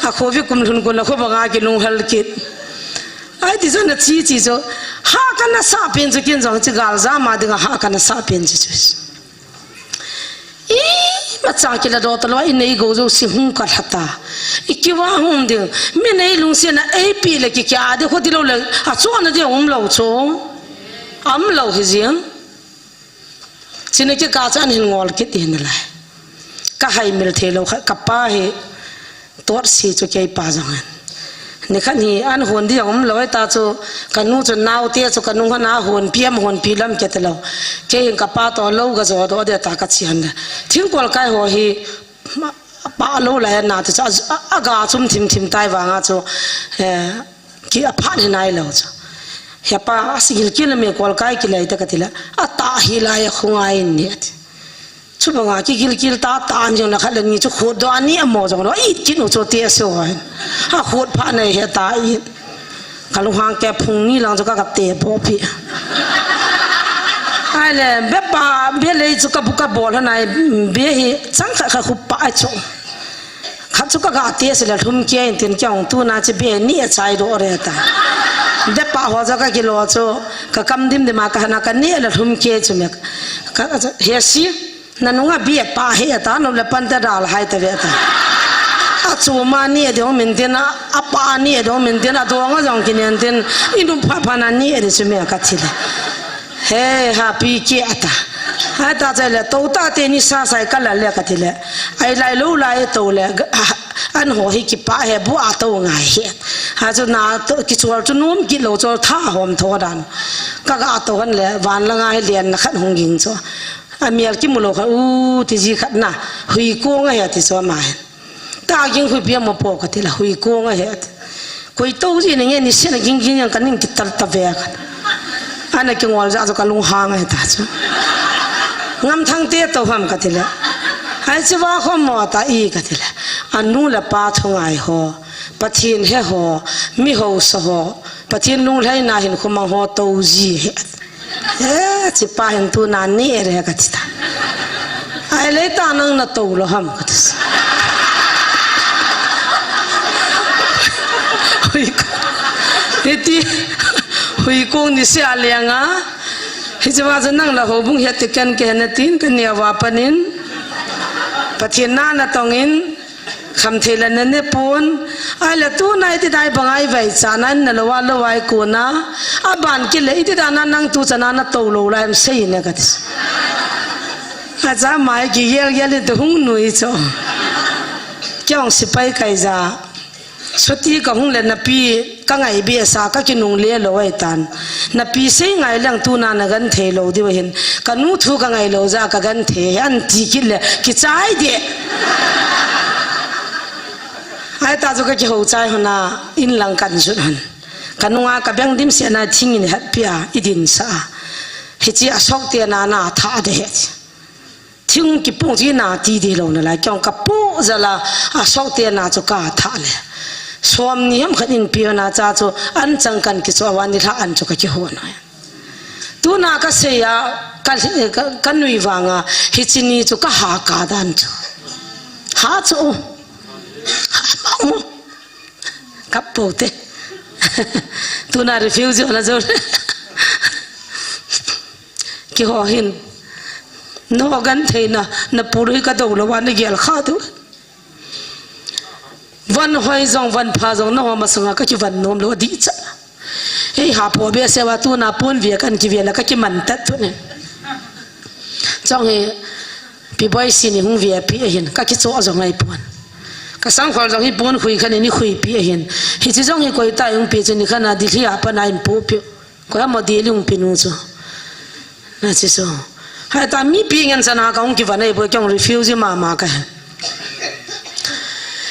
A khovi kum lhun kon la kho banga ki lung hal kit. Ai, ti jan na chi chi jo. Ha ka na sa pen jo kin jong chi gal ja ma dinga ha ka na sa pen chi chu. I, ma cha ki la do ta lo, i nei go jo si hung ka lha ta. I ki wa hung ding. Mi nei lung si na ei pi le ki kya de kho di lo le. A cho na de um lo cho. Am lo hi jing. China ki ka cha an hin ngol kit hin lai. Ka hai mil the lo kha, ka pa hi. Tot si chu kei pa jong an. Ni khan hi an hon di um lo ta chu, ka nu chu nau te chu ka nu hon a hon pi am hon pi lam ke te lo. Kei hin ka pa to lo ga jo do de ta ka chi han. Thing kol kai ho hi, pa lo la na chu a, a ga chum thim thim tai vanga chu, eh, ki a phan hi nai lo chu. He pa a si gil kil me kol kai ki lai ta ka ti la. A ta hi lai a khung ai ni ati. Chu banga ki gil gil ta ta an jong na khat le ni chu khut do ani amo jong lo it kin u chu te so hai. A khut pha nei he ta i. Ka lu hang ke phung ni lang chu ka ka te bo pi. Ai le be pa be le chu ka bu ka bol ha nai be hi chang kha kha khu pa ai chu. Khat chu ka ga te se le lhum ke in tin kyong tu na chi be ni a chai do re ta. Be pa ho ja ka ki lo chu ka kam dim dim a ka na ka ni le lhum ke chu me. Ka he si. Na nunga bia pa he ta, no le pan ta dal hai ta ve ta. A chu ma ni de hong min tin a, a pa ni de hong min tin a, dong a jong kin en tin, i nu pha pha na ni de chu me ka ti le. He, ha pi ki a ta. Hai ta che le, to ta te ni sa sai ka la le ka ti le. Ai lai lo lai to le, ga, a, an ho hi ki pa he bu a to ngai he. Ha chu na to, ki chol chu num ki lo chol tha hom tho dan. Ka ga to han le, van la ngai lian na khat hong ging chu. A mial ki mu lo kha, u, ti ji khat na, hui kong a he ti chu ama hin. Ta ging hui pi a mo po ka ti la, hui kong a he ti. Koi to ji ni nge ni se na ging ging yang ka ning ki tal ta ve ka. Ana ki ngol ja chu ka lung hang a he ta chu. Ngam thang te to ham ka ti la. Hai chi wa kho mo ta i ka ti la. A nu la pa thu ngai ho. Pathin he ho. Mi ho sa ho. Pathin lung lhai na hin khu mang ho to ji he. Eh, chi pa hin tu na ni e re ka ti ta. Ai le ta nang na to lo ham ka ti sa. Hui ko. Iti, hui kong ni se a le nga. Hi chi wa nang la ho bung he te ken ke na tin ka ni a wa panin. Pathin na na tong in. Kham thei la na ne pon. Ai le tu nai ti dai bang ai vai cha nan na lo wa lo ai ko na. A ban ki le i ti da na nang tu cha na na to lo la em sei ne ka ti. A cha mai ki yel yel tu hung nui cho. Kyong sipai kai ja. Suti ka hung le na pi. Ka ngai bia sa ka kinung le lo ai tan. Na pi sei ngai lang tu na na gan thei lo di wa hin. Ka nu thu ka ngai lo ja ka gan thei an ti kit le ki chai de. Ai ta chu ka ki ho chai hona in lang kan jut han. Ka nunga ka beng dim se na thing in hat pia i din sa. Hi chi a sok te na na tha de he. Thing kipung chi na ti di lo na lai, kyong ka pu za la, a sok te na chu ka tha le. Som ni ham khat in pi na cha chu, an chang kan ki chu a wan ni hla an chu ka ki ho na. Tu na ka sei a, ka, ka, ka nui vanga, hi chi ni chu ka ha ka dan chu. Ha chu. Ha ma u. Kap po te. Tu na refuse na jo. Ki ho hin. No gan thei na, na pului ka do lo wa na gel kha tu. Van hoi jong, van pha jong, na ho masanga ka ki van nom lo di cha. Ei ha po be se wa tu na pun via kan ki via la ka ki man tat tu ne. Chong hi, pi boi si ni hung via pi ahin, ka ki cho jong ai pun. Ka sang khol jong hi pun khui khan ni khui pi ahin. Hi chi jong hi koi ta hung pi chu ni khan a di hli a pa na in pu pi. Ko ya mo di li hung pi nu chu. Na chi so. Hei ta mipi ngen chana kahung kivan ahipoi, kei jong refugee mama kahi.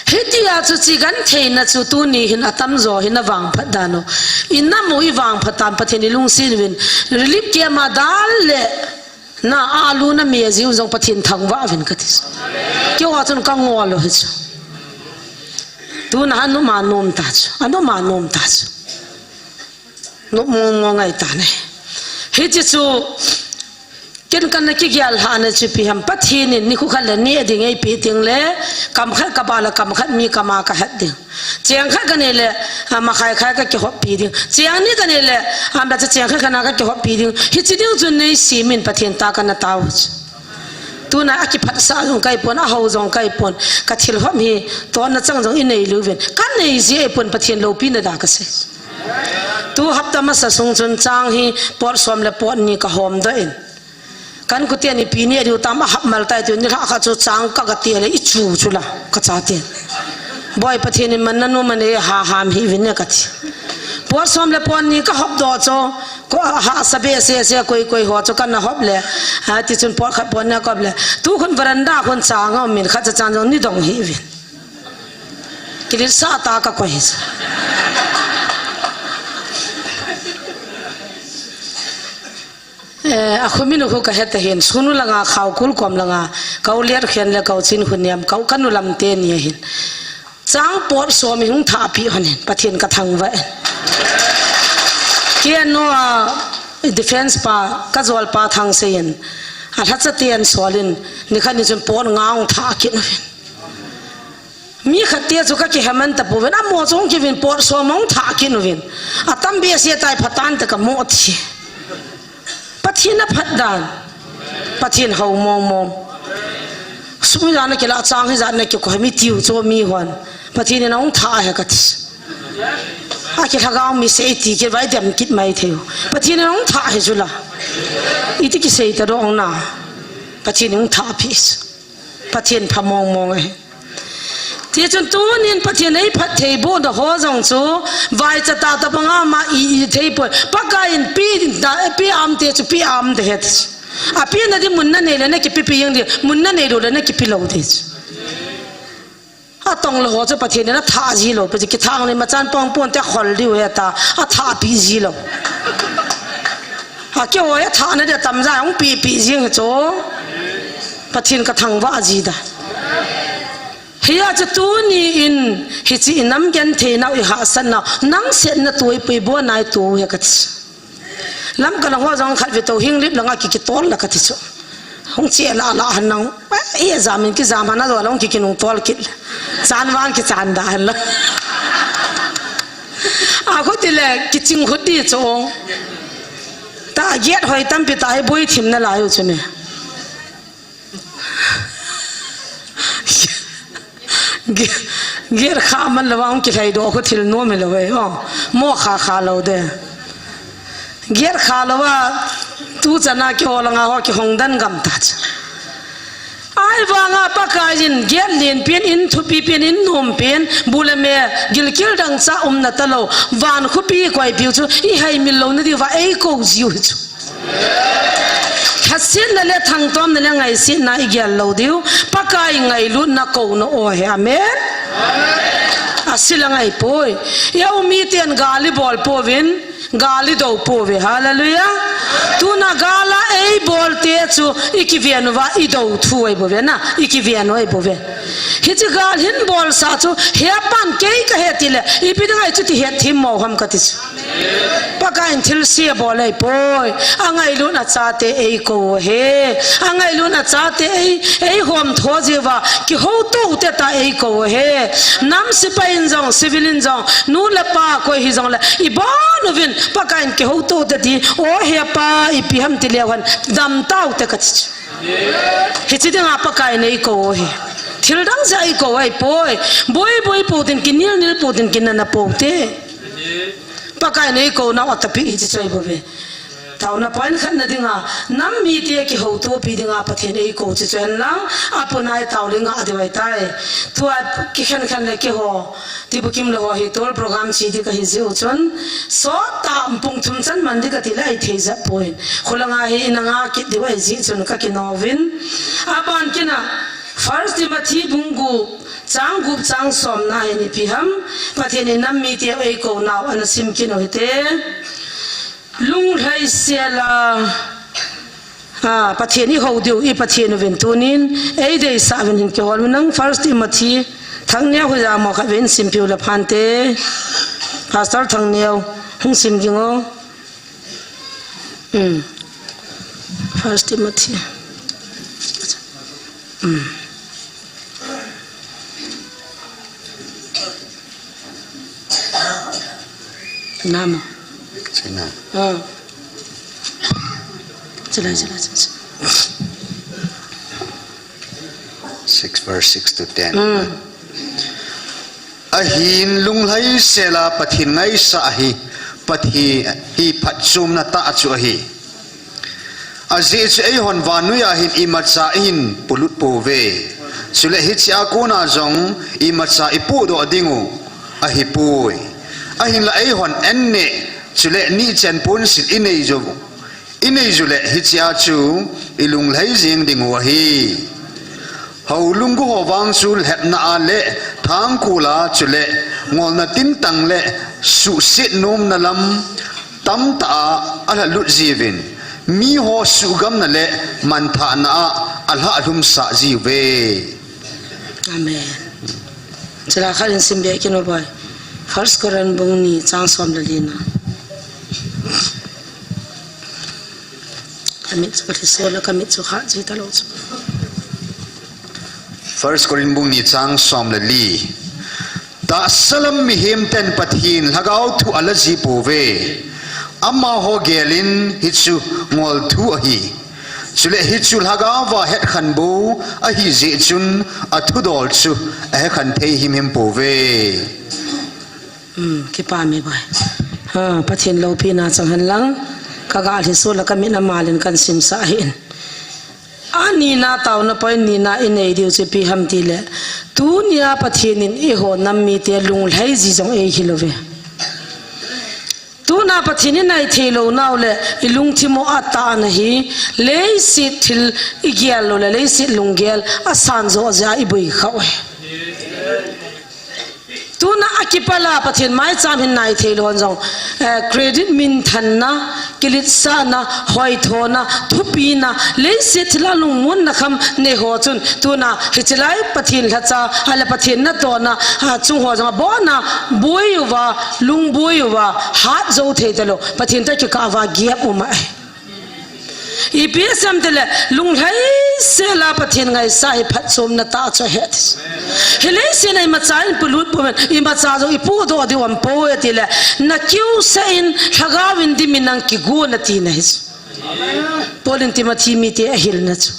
Hitia chu chi gentheina chu tuni hin atamjo hin avangphat dan u. Inam u ivangphat tan Pathen ilungset uvin. Relief camp a dal le na alu na me jiu jong Pathen thangvah uvin kati. Keiho chun kangol u hichu. Tuna anuma nom ta chu. Anuma nom ta chu. Nop mong mong ahi tan ahi. Hiche chu, ken kana kigel lhahna chu ipi ham, Pathen in nikho khat le neh ding eipeh teng le, kam khat kabah le kam khat mi kama kahet ding. Cheng khat kanei le, a, makhai khai kakihoppi ding. Cheng ni kanei le, a, bacha cheng khat kana kakihoppi ding. Hiche ding chun neisem in Pathen ta kana tao chu. Tuna akiphatsah jong kahipon, ahao jong kahipon. Kathil hop hi, tona chang jong inei lou uvin. Kanei ji ahipon Pathen loupina da kasei. Tu hapta masa sung chun chang hi pot som le pot ni kahomdoh in. Kan kuten ipi neh diu tam ahapmal tai tiu nilhah khat chu chang ka kati le ichu chu la kachate. Boi Pathen in man nanu man e ha ham hih uvin e kati. Pot som le pot ni kahopdoh chu ko hahsa behseh seh koi koi ho chu kana hop le. Ha, tichun pot khat pot ni kahop le. Tukhun veranda khun chang aum in khat cha chan jong nidong hih uvin. Kiletsah ta kakoi hi. Eh, akhomin u khu kahet ahin, sunu langa, khaokul kom langa, ka u Liatkhen le ka u Chinkhonem, ka u kanu lam teni ahin. Chang pot som ihung thahpeh hon hin, Pathen kathangvah in. Kei a nu a defense pa, kajol pa Thangsei in, alhacha ten sol in, nikhat ni chun pot nga ahung thah kit uvin. Mi khat te chu kakiheman tapouvin, amaho chu hung kivin pot som ahung thah kit uvin. Atam behseh tai phatan te kamo thi. Pathen aphat dan. Pathen hao mong mong. Sum hijat na kilah chang hijat na kikoi mi tiu chu mi hon. Pathen in ahung thah ahi kati. Akilhagao mi sei ti kit vai dem kit mai thei. Pathen in ahung thah ahi chu la. Iti kisei ta dong na. Pathen in ahung thahpeh. Pathen pha mong mong ahi. Tichun tunin Pathen eiphattheibohna ho jong chu, vaicha tahtah banga ma i, i theipoi. Pakai in pe da, pe am te chu pe am de het. Apena di mun nanei le nakipepi jeng di, mun nanei lou le nakipe lou di. Atong le ho chu Pathen in athah ji lou, pe chu kithang le machan pong pon te khol diu heta, athahpeh ji lou. Akeiho athahna di tamja hung pepi jeng chu. Pathen kathangvah ji da. Hia chu tuni in, hiche inam gentheinau ihahsatnau, nang setna tuipui bo nai tu he kati. Lamka lang ho jong khat ve to, Henglep langa ki, kitol la kati chu. Hung che la la han nang. Eh, jamin kijam han a jo la hung ki, kinung tol kit. Chan vang kichan da han la. Akhuti le kiching khuti chu. Ta gate hoi tampi ta hi boi thim nalai u chu ne. Ge-, gate kha man lou vang kilhai doh khu thil nom hilou ve, o. Mo kha kha lou de. Gate kha lou va, tu chana keiho langa ho kihong dan gam ta chu. Ahivanga Pakai in gate len pen, in thupi pen, in nom pen, bu le me, gilkel dangchah umna talou, van khopi koipiu chu, ihaimil louna diuva eikou jiu hi chu. Lhasetna le thangtomna le ngaisetna igel lou diu. Pakai ngailutna kouna o hi. Amen. Asi la ngai poi. Ia u miten gal ibol pouvin, gal idou pouve. Hallelujah. Tuna gal a eibol te chu ikiven uva idou thu ahi bouve na. Ikiven u ahi bouve. Hiche gal hin bolsa chu hepan kei kahe tile, ipi dinga hichu ti hetthem mo ham kati chu. Pakai in thilse bol ahi poi. Angailut achate eikou ahi. Angailut achate ei, eihom tho jiuva, kihouto u te ta eikou ahi. Nam sepai in jong, civil in jong, nu le pa koi hijongle, ibon uvin, Pakai in kihouto u te ti, o hepa, ipi ham ti leu hen, dam tau te kati chu. Hiche dinga Pakai in eikou u ahi. Thil dang jeh a eikou u ahi poi. Boi boi pou tin, kinil nil pou tin, kinana pou te. Pakai in eikou nau atapi hiche chu ahi bouve. Taona point khatna dinga, nam mite kihoutopi dinga Pathen eikou chu chu henlang, apunai tao le ngah diu ahitai. Tua kikhen khen le keiho, Tibukim le ho hi tol program che di kahi jeh u chun, sot tah pung thum chan man di kati le ahi thei jep poi. Khulanga hi ina ngah kit diu ahi jeh chun kakinou vin. Aban kit na, First Timothy bung gup, chang gup chang somna hin ipi ham, Pathen in nam mite eikou nau ana sim kit u hite. Lunglhai sela, ah, Pathen ihou diu, i Pathen uvin tunin, eideisah uvin hin kihol u nang, First Timothy, Thangneo hoiya mo khat vin simpiu le phante. Pastor Thangneo, hung sim ding o. Hmm. First Timothy. Hmm. Namo. Sina. Ah. Sila, sila, sila. Six, verse six to ten. Mm. Ahin lunglhai sela Pathen ngaisah hi, Pathen hi phatchomna tah chu ahi. Ajeh chu eihon vannoi a hin imacha ihin polut pouve. Chule hiche a kona jong imacha ipohdoh diu ahipoi. Ahinla eihon an neh, chule nichen ponsil inei jou, inei jou le hiche a chu ilunglhai jing diu ahi. Houlunggul ho vang chu lhepna a le thangkol a chule ngolna tintang le suhset nomna lam tamtah a alhalut jiuvin, miho suhgamna le manthahna a alhalhumsah jiuve. Amen. Chule khat in simbe kit un boi. First Corinth bung ni chang som le lina. Kamit chu kalhi so le kamit chu kha ji talou chu. First Corinth bung ni chang som le li. Tahsa lam mihem ten Pathen lhagao thu ala ji pouve. Amaho gelin hichu ngol thu ahi. Chule hichu lhagao va hetkhen bou ahi jeh chun athudol chu ahekhen thei himhim pouve. Hmm, kipa mi boi. Ha, Pathen loupina chang hen lang, ka ga lhi so le ka mit na mal in kan simsah ahin. Ani na taona point ni na i nei diu chu ipi ham ti le, tunia Pathen in eiho nam mite lunglhai ji jong eihil uve. Tuna Pathen i nai thei lou nau le, i lungthim u a tah na hi, leiset thil i gel lou le, leiset lunggel a san jo jeh a i boi kha uve. Tuna a kipah a Pathen maicham hin nai thei lou jong, eh, credit minthanna, kiletsahna, hoithona, thupina, leiset thil a lungmonna kham nei ho chun, tuna hiche lai Pathen lhacha, ahile Pathen natohna, ah, chung ho jong abon a, boi uva, lungboi uva, hat jou thei talou, Pathen toh kikah uva gap um ahi. Ipi asei em ti le, lunglhai sel a Pathen ngaisah hi phatchomna tah chu ahi ti. Hi leiset a imacha in polut pouvin, imacha jong i pohdoh diu aum poi ti le, na kiusah in, lhagao in dimin nang kigon ati na ahi chu. Paul in Timothy mite ahilna chu.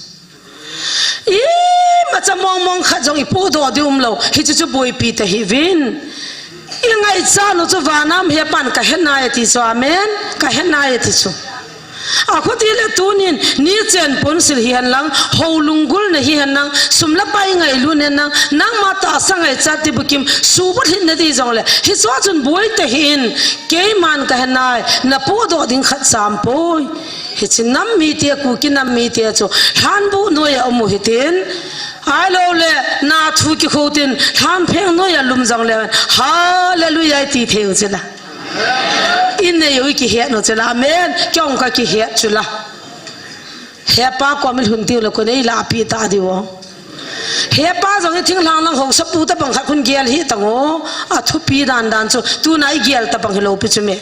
Imacha mong mong khat jong i pohdoh diu umlou, hichu chu boipi tahih uvin. I ngaichat u chu van a um hepan ka het nai ati chu, amen, ka het nai ati chu. Akhuti le tunin, nichen ponsil hihen lang, houlunggulna hihen lang, sum le pai ngailut hihen lang, nangma tahsa ngaichat tibukim, suhbulhit na di jong le, hichu a chun boi tahih in, keiman ka het nai, na pohdoh ding khat cha aum poi. Hiche nam mite, Kuki nam mite chu, lhanbu noiya um u hitin, ahilou le, na thu kikhou tin, lhanpheng noiya lum jong le, hallelujah i ti thei u chu la. I nei u i kihet u chu la, amen, kei jong ka kihet chu la. Hepa kom i lhun diu le, kon ei lahpi ta diu. Hepa jong i thinglhang lang haosapu tabang khat kon gel hih tan o, athupi dan dan chu, tuna i gel tabang hilou pi chu me.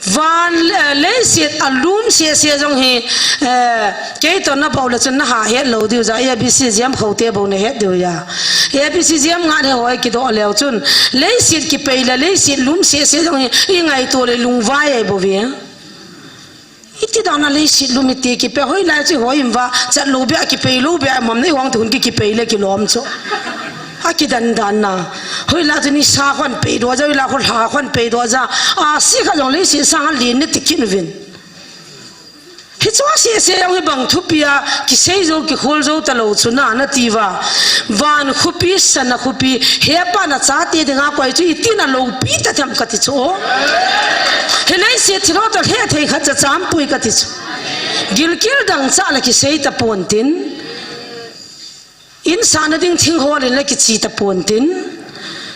Van, eh, leiset a lum sese jong hi, eh, kei toh na bol le chun na ha het lou diu ja, A B C jam khou te bou na het diu ja. A B C jam nga ne hoi kidoh leu chun, leiset kipei le, leiset lum sese jong hi, i ngaito le lungvai ahi bou ve. Iti dan a leiset lum iti kipei, hoilai chu hoi im va, chat lou beh, kipei lou beh, mam nei hong tu hun ki kipei le kilom chu. Akidan dan na. Hoilah chu nisa khun pei doh ja, hoilah khun lha khun pei doh ja. Asi kha jong leiset sang a lin ni ti kit uvin. Hichu asese jong hi bang thupi a, kisei jou, kikhol jou talou chu na, nati uva. Van khopi, sana khopi, hepa na chate dinga koi chu, iti na loupi ta them kati chu. Hi leiset thil ho toh lheh thei khat cha cham poi kati chu. Gilkel dangchah la kisei tapon tin. In sana ding thing hol in la kichi tapon tin.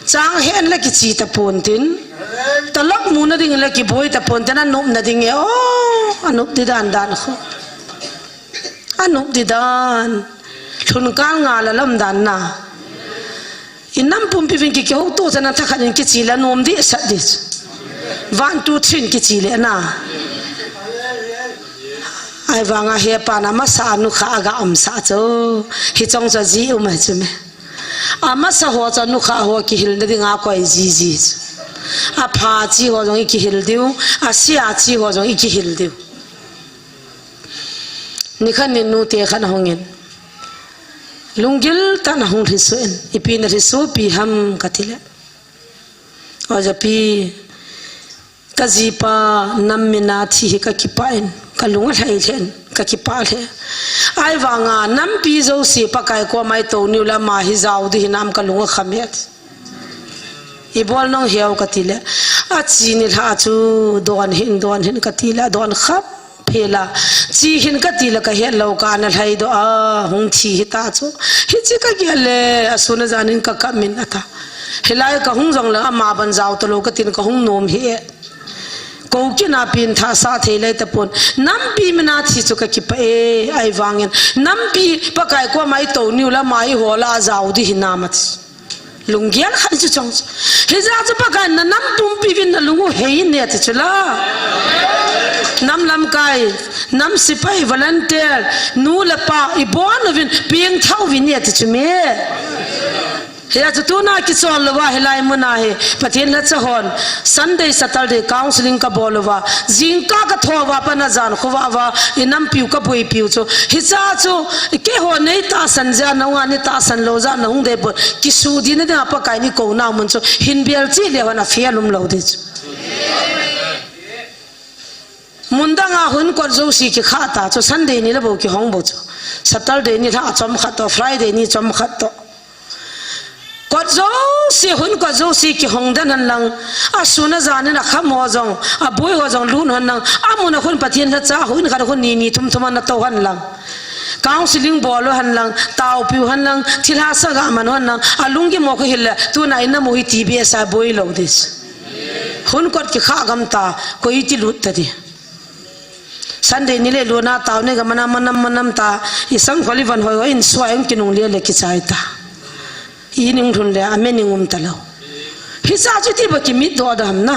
Chang hen la kichi tapon tin. Talak muna ding la kiboi tapon tin, anop na ding e. Oh, anop di dan dan kho. Anop di dan. Lhun kal nga la lam dan na. In nam pumpi vin ki kihou to chana thakhat in kichi la nom di sat di. One, two, three in kichi le na. Ahivanga hepa na masa nukha aga umsa chu. Hichong chu ji um a chu me. Amasa ho chu nukha ho kihil na dinga koi ji ji chu. Apha chi ho jong i kihil diu, asia chi ho jong i kihil diu. Nikhat nin nute khat ahung in. Lunggil tah in ahung lhisu in. Ipi na lhisu pi ham kati le. Oja pi. Ka jipa nam mina thi hi ka kipah in, ka lung alhai lheh in, ka kipah lheh. Ahivanga nampi jouse Pakai koma i tou niu le ama hi jao di hinam ka lung akham e. I bol nong hiau kati le, achi nilhah chu don hih in, don hih in kati le, adon kham phel a. Chi hih in kati le ka het lou, ka ana lhai doh a, hung thi hita chu. Hichi ka gel le, asun ajan in ka kap min ata. Hilai ka hung jong le ama ban jao talou katin ka hung nom hih e. Kou kina pin tha sa thei lai tapon. Nampi mina thi chu ka kipah e, ahivangin. Nampi Pakai koma i tou niu le ama i hol a jao di hinam ati. Lunggel khat chu chong chu. Hijeh chu Pakai na nam pumpi vin na lung u hei ne ti chu la. Nam lamkai, nam sipai, volunteer, nu le pa, i bon uvin, ping thau vin ne ti chu me. Hia chu tuna kichol louva hilai muna hi Pathen lhacha hon Sunday, Saturday counseling kabol uva, jingkah kathou uva pat a jan khovah uva, i nampiu kaboipiu chu. Hicha chu keiho nei tahsan jeh a, nahung a nei tahsan lou jeh a nahung dei pon, kisuhdih na dinga Pakai in i kou nau mun chu hin bel cheh le hon a fail um lou di chu. Mun dang a hun kot jouse kikhah ta chu Sunday ni le bou kihong bou chu. Saturday ni lha a chomkhat toh, Friday ni chomkhat toh. Kot jouse, hun kot jouse kihong den hen lang. Asun ajan in akham ho jong, aboi ho jong lut hen lang. Amun a khun Pathen lhacha, hun khat a khun ni ni thum thum ana tou hen lang. Counseling bol u hen lang, taopiu hen lang, thilha sa ga man u hen lang. Alunggim mo khu hil le, tuna i nam u hi T B S a boi lou di. Hun kot kikhah gam ta, koi ti lut ta di. Sunday ni le luna tao ne ga mana manam manam ta, i sang kholi van hoi hoi in suai in kinung le le kichai ta. I ning thun le, a me ning um ta lou. Hicha chu ti ba kimit doh dam na.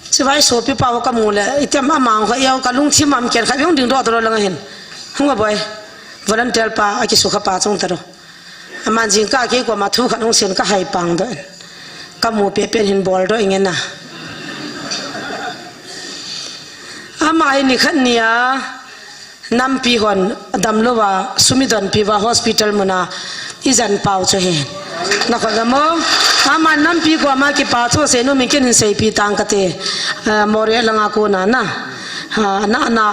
Chivai sopi pa ho kamu le, itiam amang ho iau ka lungthim am ken kha jong ding doh ta lou lang hin. Hung a boi. Volunteer pa, akisukha pa chung ta lou. Aman jingkah kei koma thu khat hung sen ka hai pang doh in. Kamu peh peh in hin bol doh inge na. Ama hi nikhat nia nampi hon damlouva, sum idonpi uva hospital muna ijan pau chu ahi. Nakhol gam o. Ama nampi koma kipa thu asei nom in ken hin seipi tang kate. Ah, Moreh langa kona na. Ha, na, na,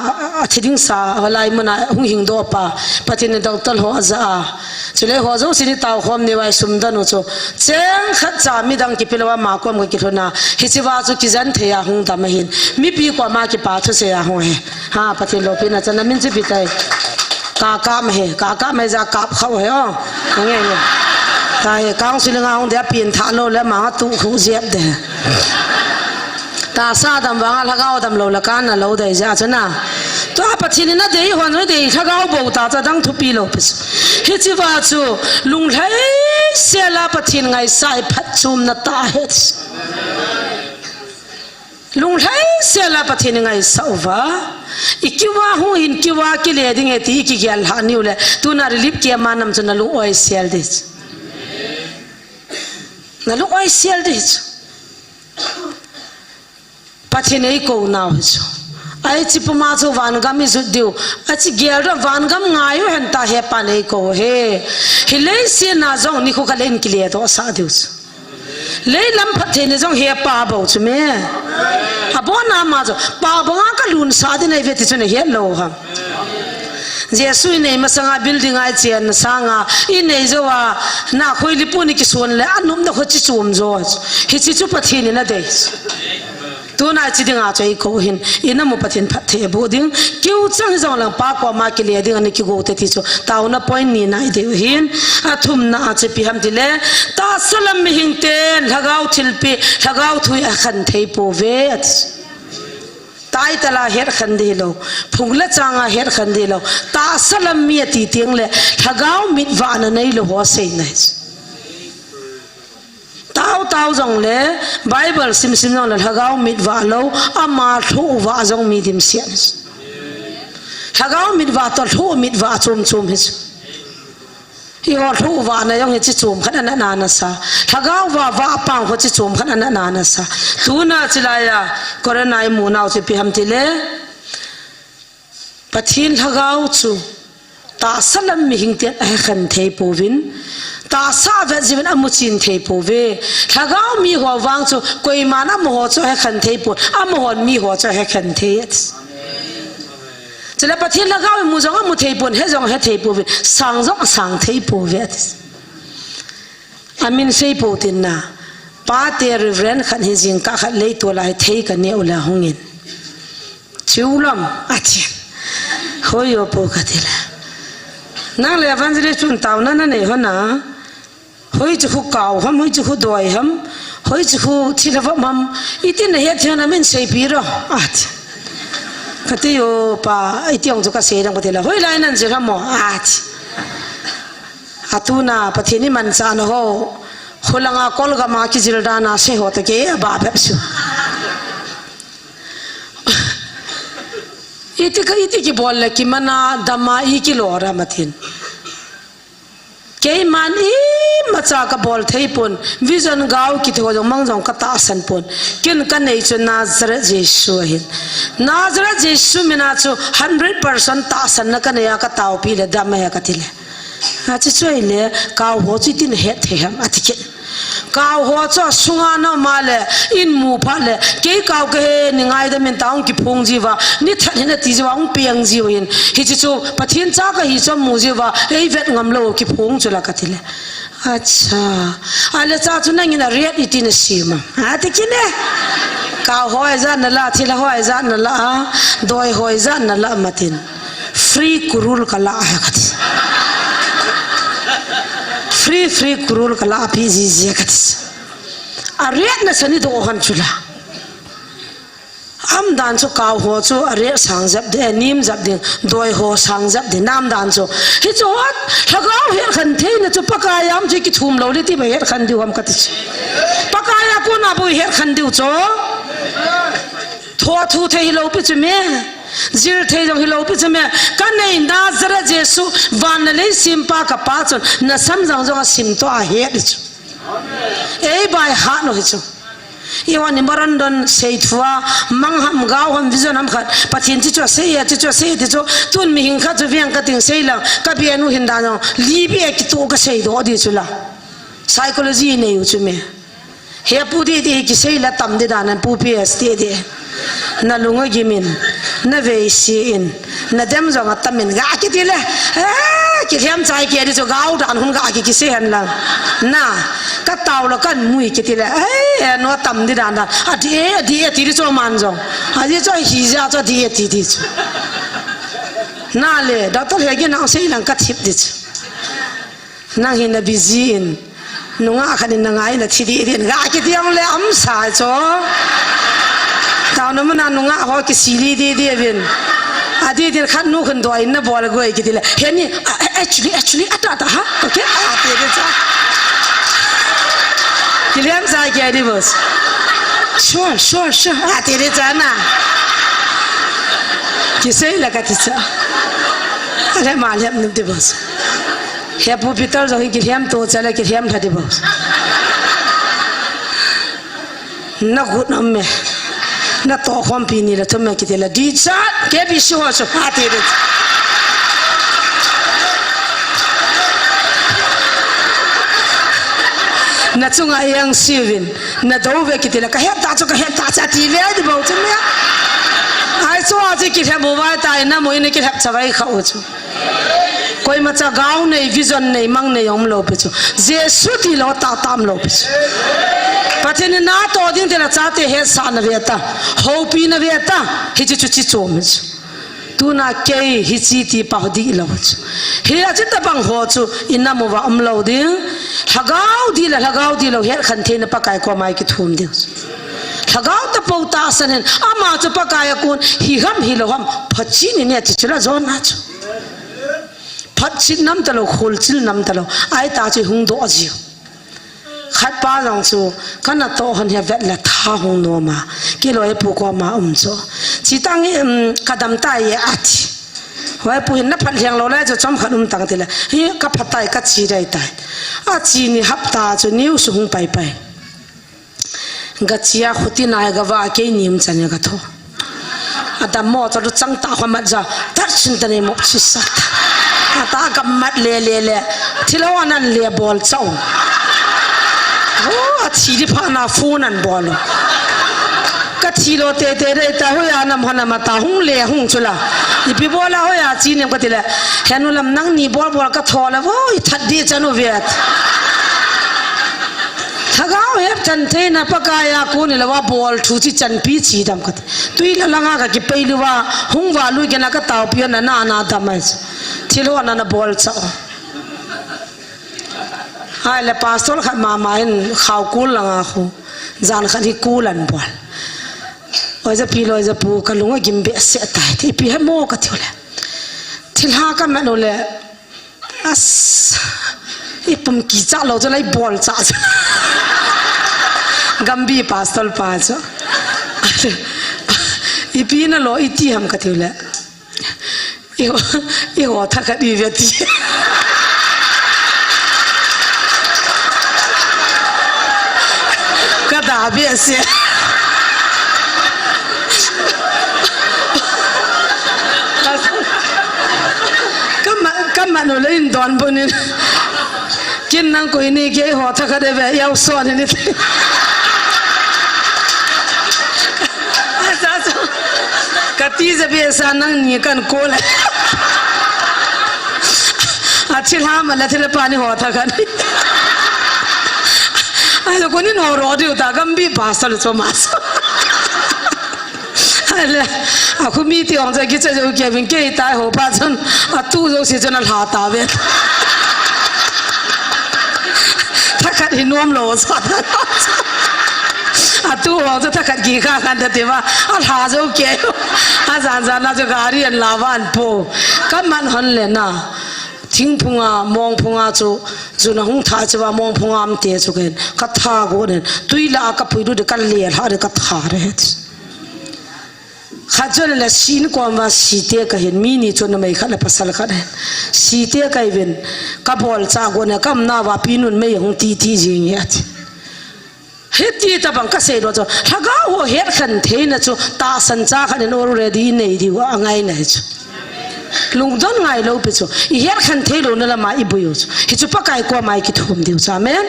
athi ding sa, hilai muna hung hing doh pa. Pathen in doctor ho aja a. Chule ho jouse ni tao khom ni vai sum danu chu. Cheng khat cha midang kipe louva ama kom ka kilhun a. Hichi va chu kijen thei a hung dam ahin. Mipi koma kipa thusei a hung ahi. Ha, Pathen loupina chang a min chu ipi tai. Ka kap ma he, ka kap ma he ja kap khau he o. Nge nge. Ka he counseling a hung dia pin tha lou le ma tu khu jep de. Tahsa dam vang a lhagao dam lou le kana lou dei jeh a chu na. Tua Pathen in adei hon adei lhagao bou ta chu adang thupi lou pi chu. Hichi va chu lunglhai sel a Pathen ngaisah i phatchomna tah ahi. Lunglhai sel a Pathen i ngaisah uva. I kiva hung hin kiva kile ding e ti i kigel lhah niu le. Tuna relief camp a nam chu na lung oi sel di chu. Na lung oi sel di chu. Pathen in eikou nau hi chu. Hiche puma chu vangam i jot diu. Hiche gel ra vangam ngai u hen ta hepa nei ko he. Hi leiset na jong nikho khat le in kile to sa diu chu. Leilam phatthei ni jong hepa bou chu me. Abon ama chu pa banga ka lun sa di nei ve ti chu nei het lou ham. Jesu i nei masanga building a i chen sanga i nei jou a na khoi li pu ni kisun le anum na kho chi chum jo. Hiche chu Pathen in adei. Tuna chi dinga chu ei ko hin, ina mu Pathen phatthei bu ding, kiu chang jong lang pa koma kile ding ani kigo te ti chu, tauna point ni na i deu hin, athumna a chu ipi ham tile, tahsa lam mihing ten, lhagao thilpeh, lhagao thu a khen thei pouve, ati. Title a het khen di lou, phung le chang a het khen di lou, tahsa lam mi ati teng le, lhagao mit vahna nei lou ho sei nai. Tao tao jong le, Bible sim sim jong le, lhagao mit vah lou, ama lhuh vah jong mi dimset. Lhagao mit vah to lhuh mit vah chom chom hi. Eiho lhuh vahna jong hiche chom khat ana na na sa. Lhagao vah vah pang ho hiche chom khat ana na na sa. Tuna chilai a, corona i mu nau chu ipi ham tile. Pathen lhagao chu, tahsa lam mihing ten ahe khen thei pouvin, tahsa vet jiuvin amu chen thei pouve. Lhagao mi ho vang chu, koiman amaho chu ahe khen thei pon, amahon mi ho chu ahe khen thei ati. Chule Pathen lhagao i mu jong amu thei pon, he jong he thei pouvin, sang jong asang thei pouve ati. Amin sei pou tin na. Pate Reverend khat hi jingkah khat leitol a hi thei ka neh u le hung in. Chiu lam, ati. Hoi o po ka ti le. Nang le evangelist chun tauna na nei hon a. Hoiche khu kau ham, hoiche khu doi ham, hoiche khu thilha vop ham. Iti na het thei na min seipi ro, ati. Ka ti o pa, iti ong chu ka sei dang ka ti le. Hoilai nan jil ham o, ati. Atuna Pathen i manchahna ho, kholanga Kolgam a kijil dan a sei ho toh kei abah bep chu. Iti ka, iti kibol le kiman a dam a i kilo ra matin. Keiman imacha ka bol thei pon, vision gao kiti ho jong mang jong ka tahsan pon. Ken ka nei chu Nazareth Jesu ahin. Nazareth Jesu min a chu hundred percent tahsanna ka nei a ka taopi le dam ahi ka ti le. Achu chu ahile, kau ho chu iti na het thei ham, ati kit. Kau ho chu asunga na um a le, in mu phat le, kei kau ka he, ni ngaidam in ta hung kiphong jiuva, ni that hin ati jiuva, hung peng jiu hin. Hiche chu, Pathen cha ka hi chu amu jiuva, ei vet ngam lou, kiphong chu la ka ti le. Acha. Ahile cha chu nangin a rate iti na sem am, ati kit e. Kau ho ijat na la, thilha ho ijat na la a, doi ho ijat na la matin. Free kurul ka la a ka ti. Free, free kurul ka la a pi jiji ka ti. A rate na sani do han chu la. Am dan chu kau ho chu a rate sang jep ding, nim jep ding, doi ho sang jep ding, nam dan chu. Hichu hot, lhagao het khen thei na chu Pakai a am chu kithum lou le ti ba het khen diu ham ka ti chu. Pakai a kona bou het khen diu chu. Tho thu thei hilou pi chu me. Jil thei jong hilou pi chu me. Ka nei Nazareth Jesu van le lei sempa ka pa chun na samjang jong a sim to a het di chu. Ei bai hat lou hi chu. I wan i maran don sei thua, mang ham gao ham vision ham khat. Pathen chi chu sei a, chi chu sei ti chu. Tun mihing khat chu veng ka ting sei lang. Ka bia nu hin dan jong. Li bia kitu ka sei do di chu la. Psychology nei u chu me. He pu di di kisei la tam di dan an pu P S ti di. Na lung a gim in, na veisi in, na dem jong a tam in ga kiti le. Eh, kilhem chai kei di chu gao dan hun ga ki kisei hen lang. Na, ka tao lo kan mui kiti le. Eh, eh, no tam di dan dan. A di e, a di e ti di chu man jong. A di chu hi ja chu di e ti di chu. Na le, doctor he gi na sei lang ka thip di chu. Nang hi na busy in, nungah khat in na ngai na thi di din, ga kiti ong le am sa cho. Tao na muna nungah ho kisi li di di vin. A di din khat nu khun doi na bol goi kiti le. He ni, a, a, actually, actually, ata, ata, ha? Okay? A, ti di cha. Kiliam sa kei di boss. Sure, sure, sure. A, ti di cha na. Kisei la ka ti cha. Ale ma liam nim di boss. He pu Peter jong hi kilhem to cha le kilhem tha di boss. Na gut nam me. Natoh khompi ni le thum e kiti le, dichat, K B C ho chu, ati ding. Nachunga iang siuvin, nadou ve kiti le, kahet ta chu, kahet ta chu, ati ve ding bou chu mia. Ai chu a chu kilhep u vai ta, inam u in kilhep chavai kha u chu. Koima cha gao nei, vision nei, mang nei umlou pi chu. Jesu tilou tah tah umlou pi chu. Pathen in natoh ding tile chate hetsahna ve ta, houpina ve ta, hiche chu chi chom hi chu. Tuna kei hiche ti pa ho dihlou chu. Hiche tabang ho chu inam uva umlou ding. Lhagao dih le lhagao dihlou hetkhen theina Pakai koma ikithum ding chu. Lhagao tapou tahsan hen, ama chu Pakai a kon, hi ham hilou ham, phachen in ati chu la jona chu. Phatchen nam talou, kholchil nam talou, ahi ta chu hung doh jiu. Khat pa jong chu, kanatoh hon hi vet le tha hung nom a, kiloi pu koma um chu. Chi tang, um, kadam tai e ati. Hoi pu hin naphat lheng lou le chu chomkhat um tang tile. Hi kaphat tai, kache dai tai. Ache ni hapta chu news hung pai pai. Gache a khuti nai gava keini um chan e gatho. Adammo chu luchang tah kho mat ja, tat chin ta nei mop chi sat. Ata gamat le le le. Thilha anan le bol chau. Oh, athi di pha na phone an bol. Kathi lou tete dei ta hoiya nam hana mata hung le hung chula. Ipi bola hoiya chi nem kati le. Henu lam nangni bol bol katho le vo ithat di chanu vet. Lhagao hetkhen theina Pakai a kon ilou a bol thu chi chanpi chi dam kati. Tui la langa kakipei lou va, hung va lui kena kataopi na na na dam ai. Thilha nana bol cha. Ai le pastor khat mama in khao kul langa khu. Jan khat hi kul an bol. Oi ja pi loi ja pu kalung agim behseh tai. Ipi hemo kati u le. Thilha kaman u le. As, ipum kicha lou chu lai bol cha chu. Gambi pastor pa chu. Ipi nalo iti ham kati u le. Iho, iho thakhat ive ti. Kada behseh. Kaman, kaman u le in don bunin. Kin nang koi ni keiho thakhat ive, iau son ni. Asa so. Kati ja behseh nangni kan kol. Athilha ma le thilha pa ni ho thakhat. Ai lo koni no ro diu ta gambi pastor chu mas. Ai le, akhumi ti ong ja kicha jo ke vin kei tai ho pa chun, atu jo si chun alha ta ve. Thakhat hi nom lou sa. Atu ho chu thakhat kikha khan ta ti va, alha jo ke. Ajan jan na chu gari an la van po. Kaman hon le na. Thingphunga, mongphunga chu, chu na hung tha chu va mongphunga am te chu ken. Katha go nen. Tui la kapui du de kale lha de katha re. Khat chu le sin kom va site kahin mi ni chu numei khat le pasal khat hin. Site kaivin kabol cha go ne kam na va pinun mei hung ti ti jing hi ati. Hiti tabang kasei lou chu. Lhagao ho hetkhen theina chu tahsan cha khat in already nei diu angai nai chu. Lungdon ngai lou pi chu. I hetkhen thei louna lama i bui u chu. Hichu Pakai koma i kithum diu chu. Amen.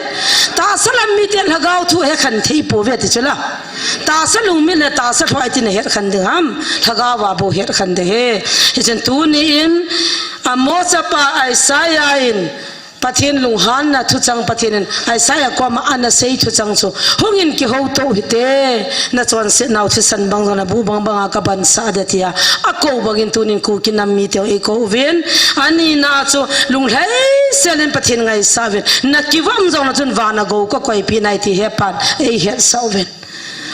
Tahsa lam mite lhagao thu hetkhen thei pouve ti chu la. Tahsa lungmit le tahsa lhoi tin hetkhen ding ham. Lhagao a bou hetkhen ding ahi. Hichun tuni in Amos chapa Isaiah in Pathen lunghanna thuchang Pathen in Isaiah koma ana sei thuchang chu. Hungin kihouto hite. Nachonset nau thisan bang jong le bu bang banga kabansah ding tia. Akou bangin tunin Kuki nam mite eikou uvin. Anina chu lunglhai selin Pathen ngaisah uvin. Nakivam jong le chun vana gou kakoipi nai ti hepan eihetsah uvin.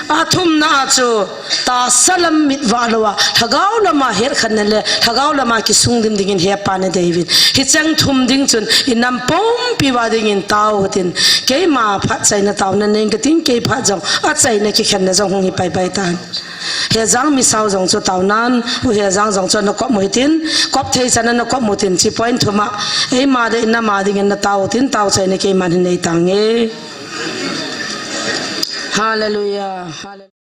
Athumna chu tahsa lam mit vah lou a, lhagao lama hetkhen na le, lhagao lama kisung dim dingin hepan nadei uvin. Hicheng thum ding chun inam pumpi uva dingin tao tin, keima phat chaina taona nei kating, kei phat jong achaina kikhenna jong hung hi pai pai tan. Hejang Misao jong chu taonan, U Hejang jong chu nakop mu hitin, kop thei chan a nakop mu tin, chi point thum a, eima le inam a dingin natao tin, tao chaina keiman hin nei tange. Hallelujah. Hallelujah.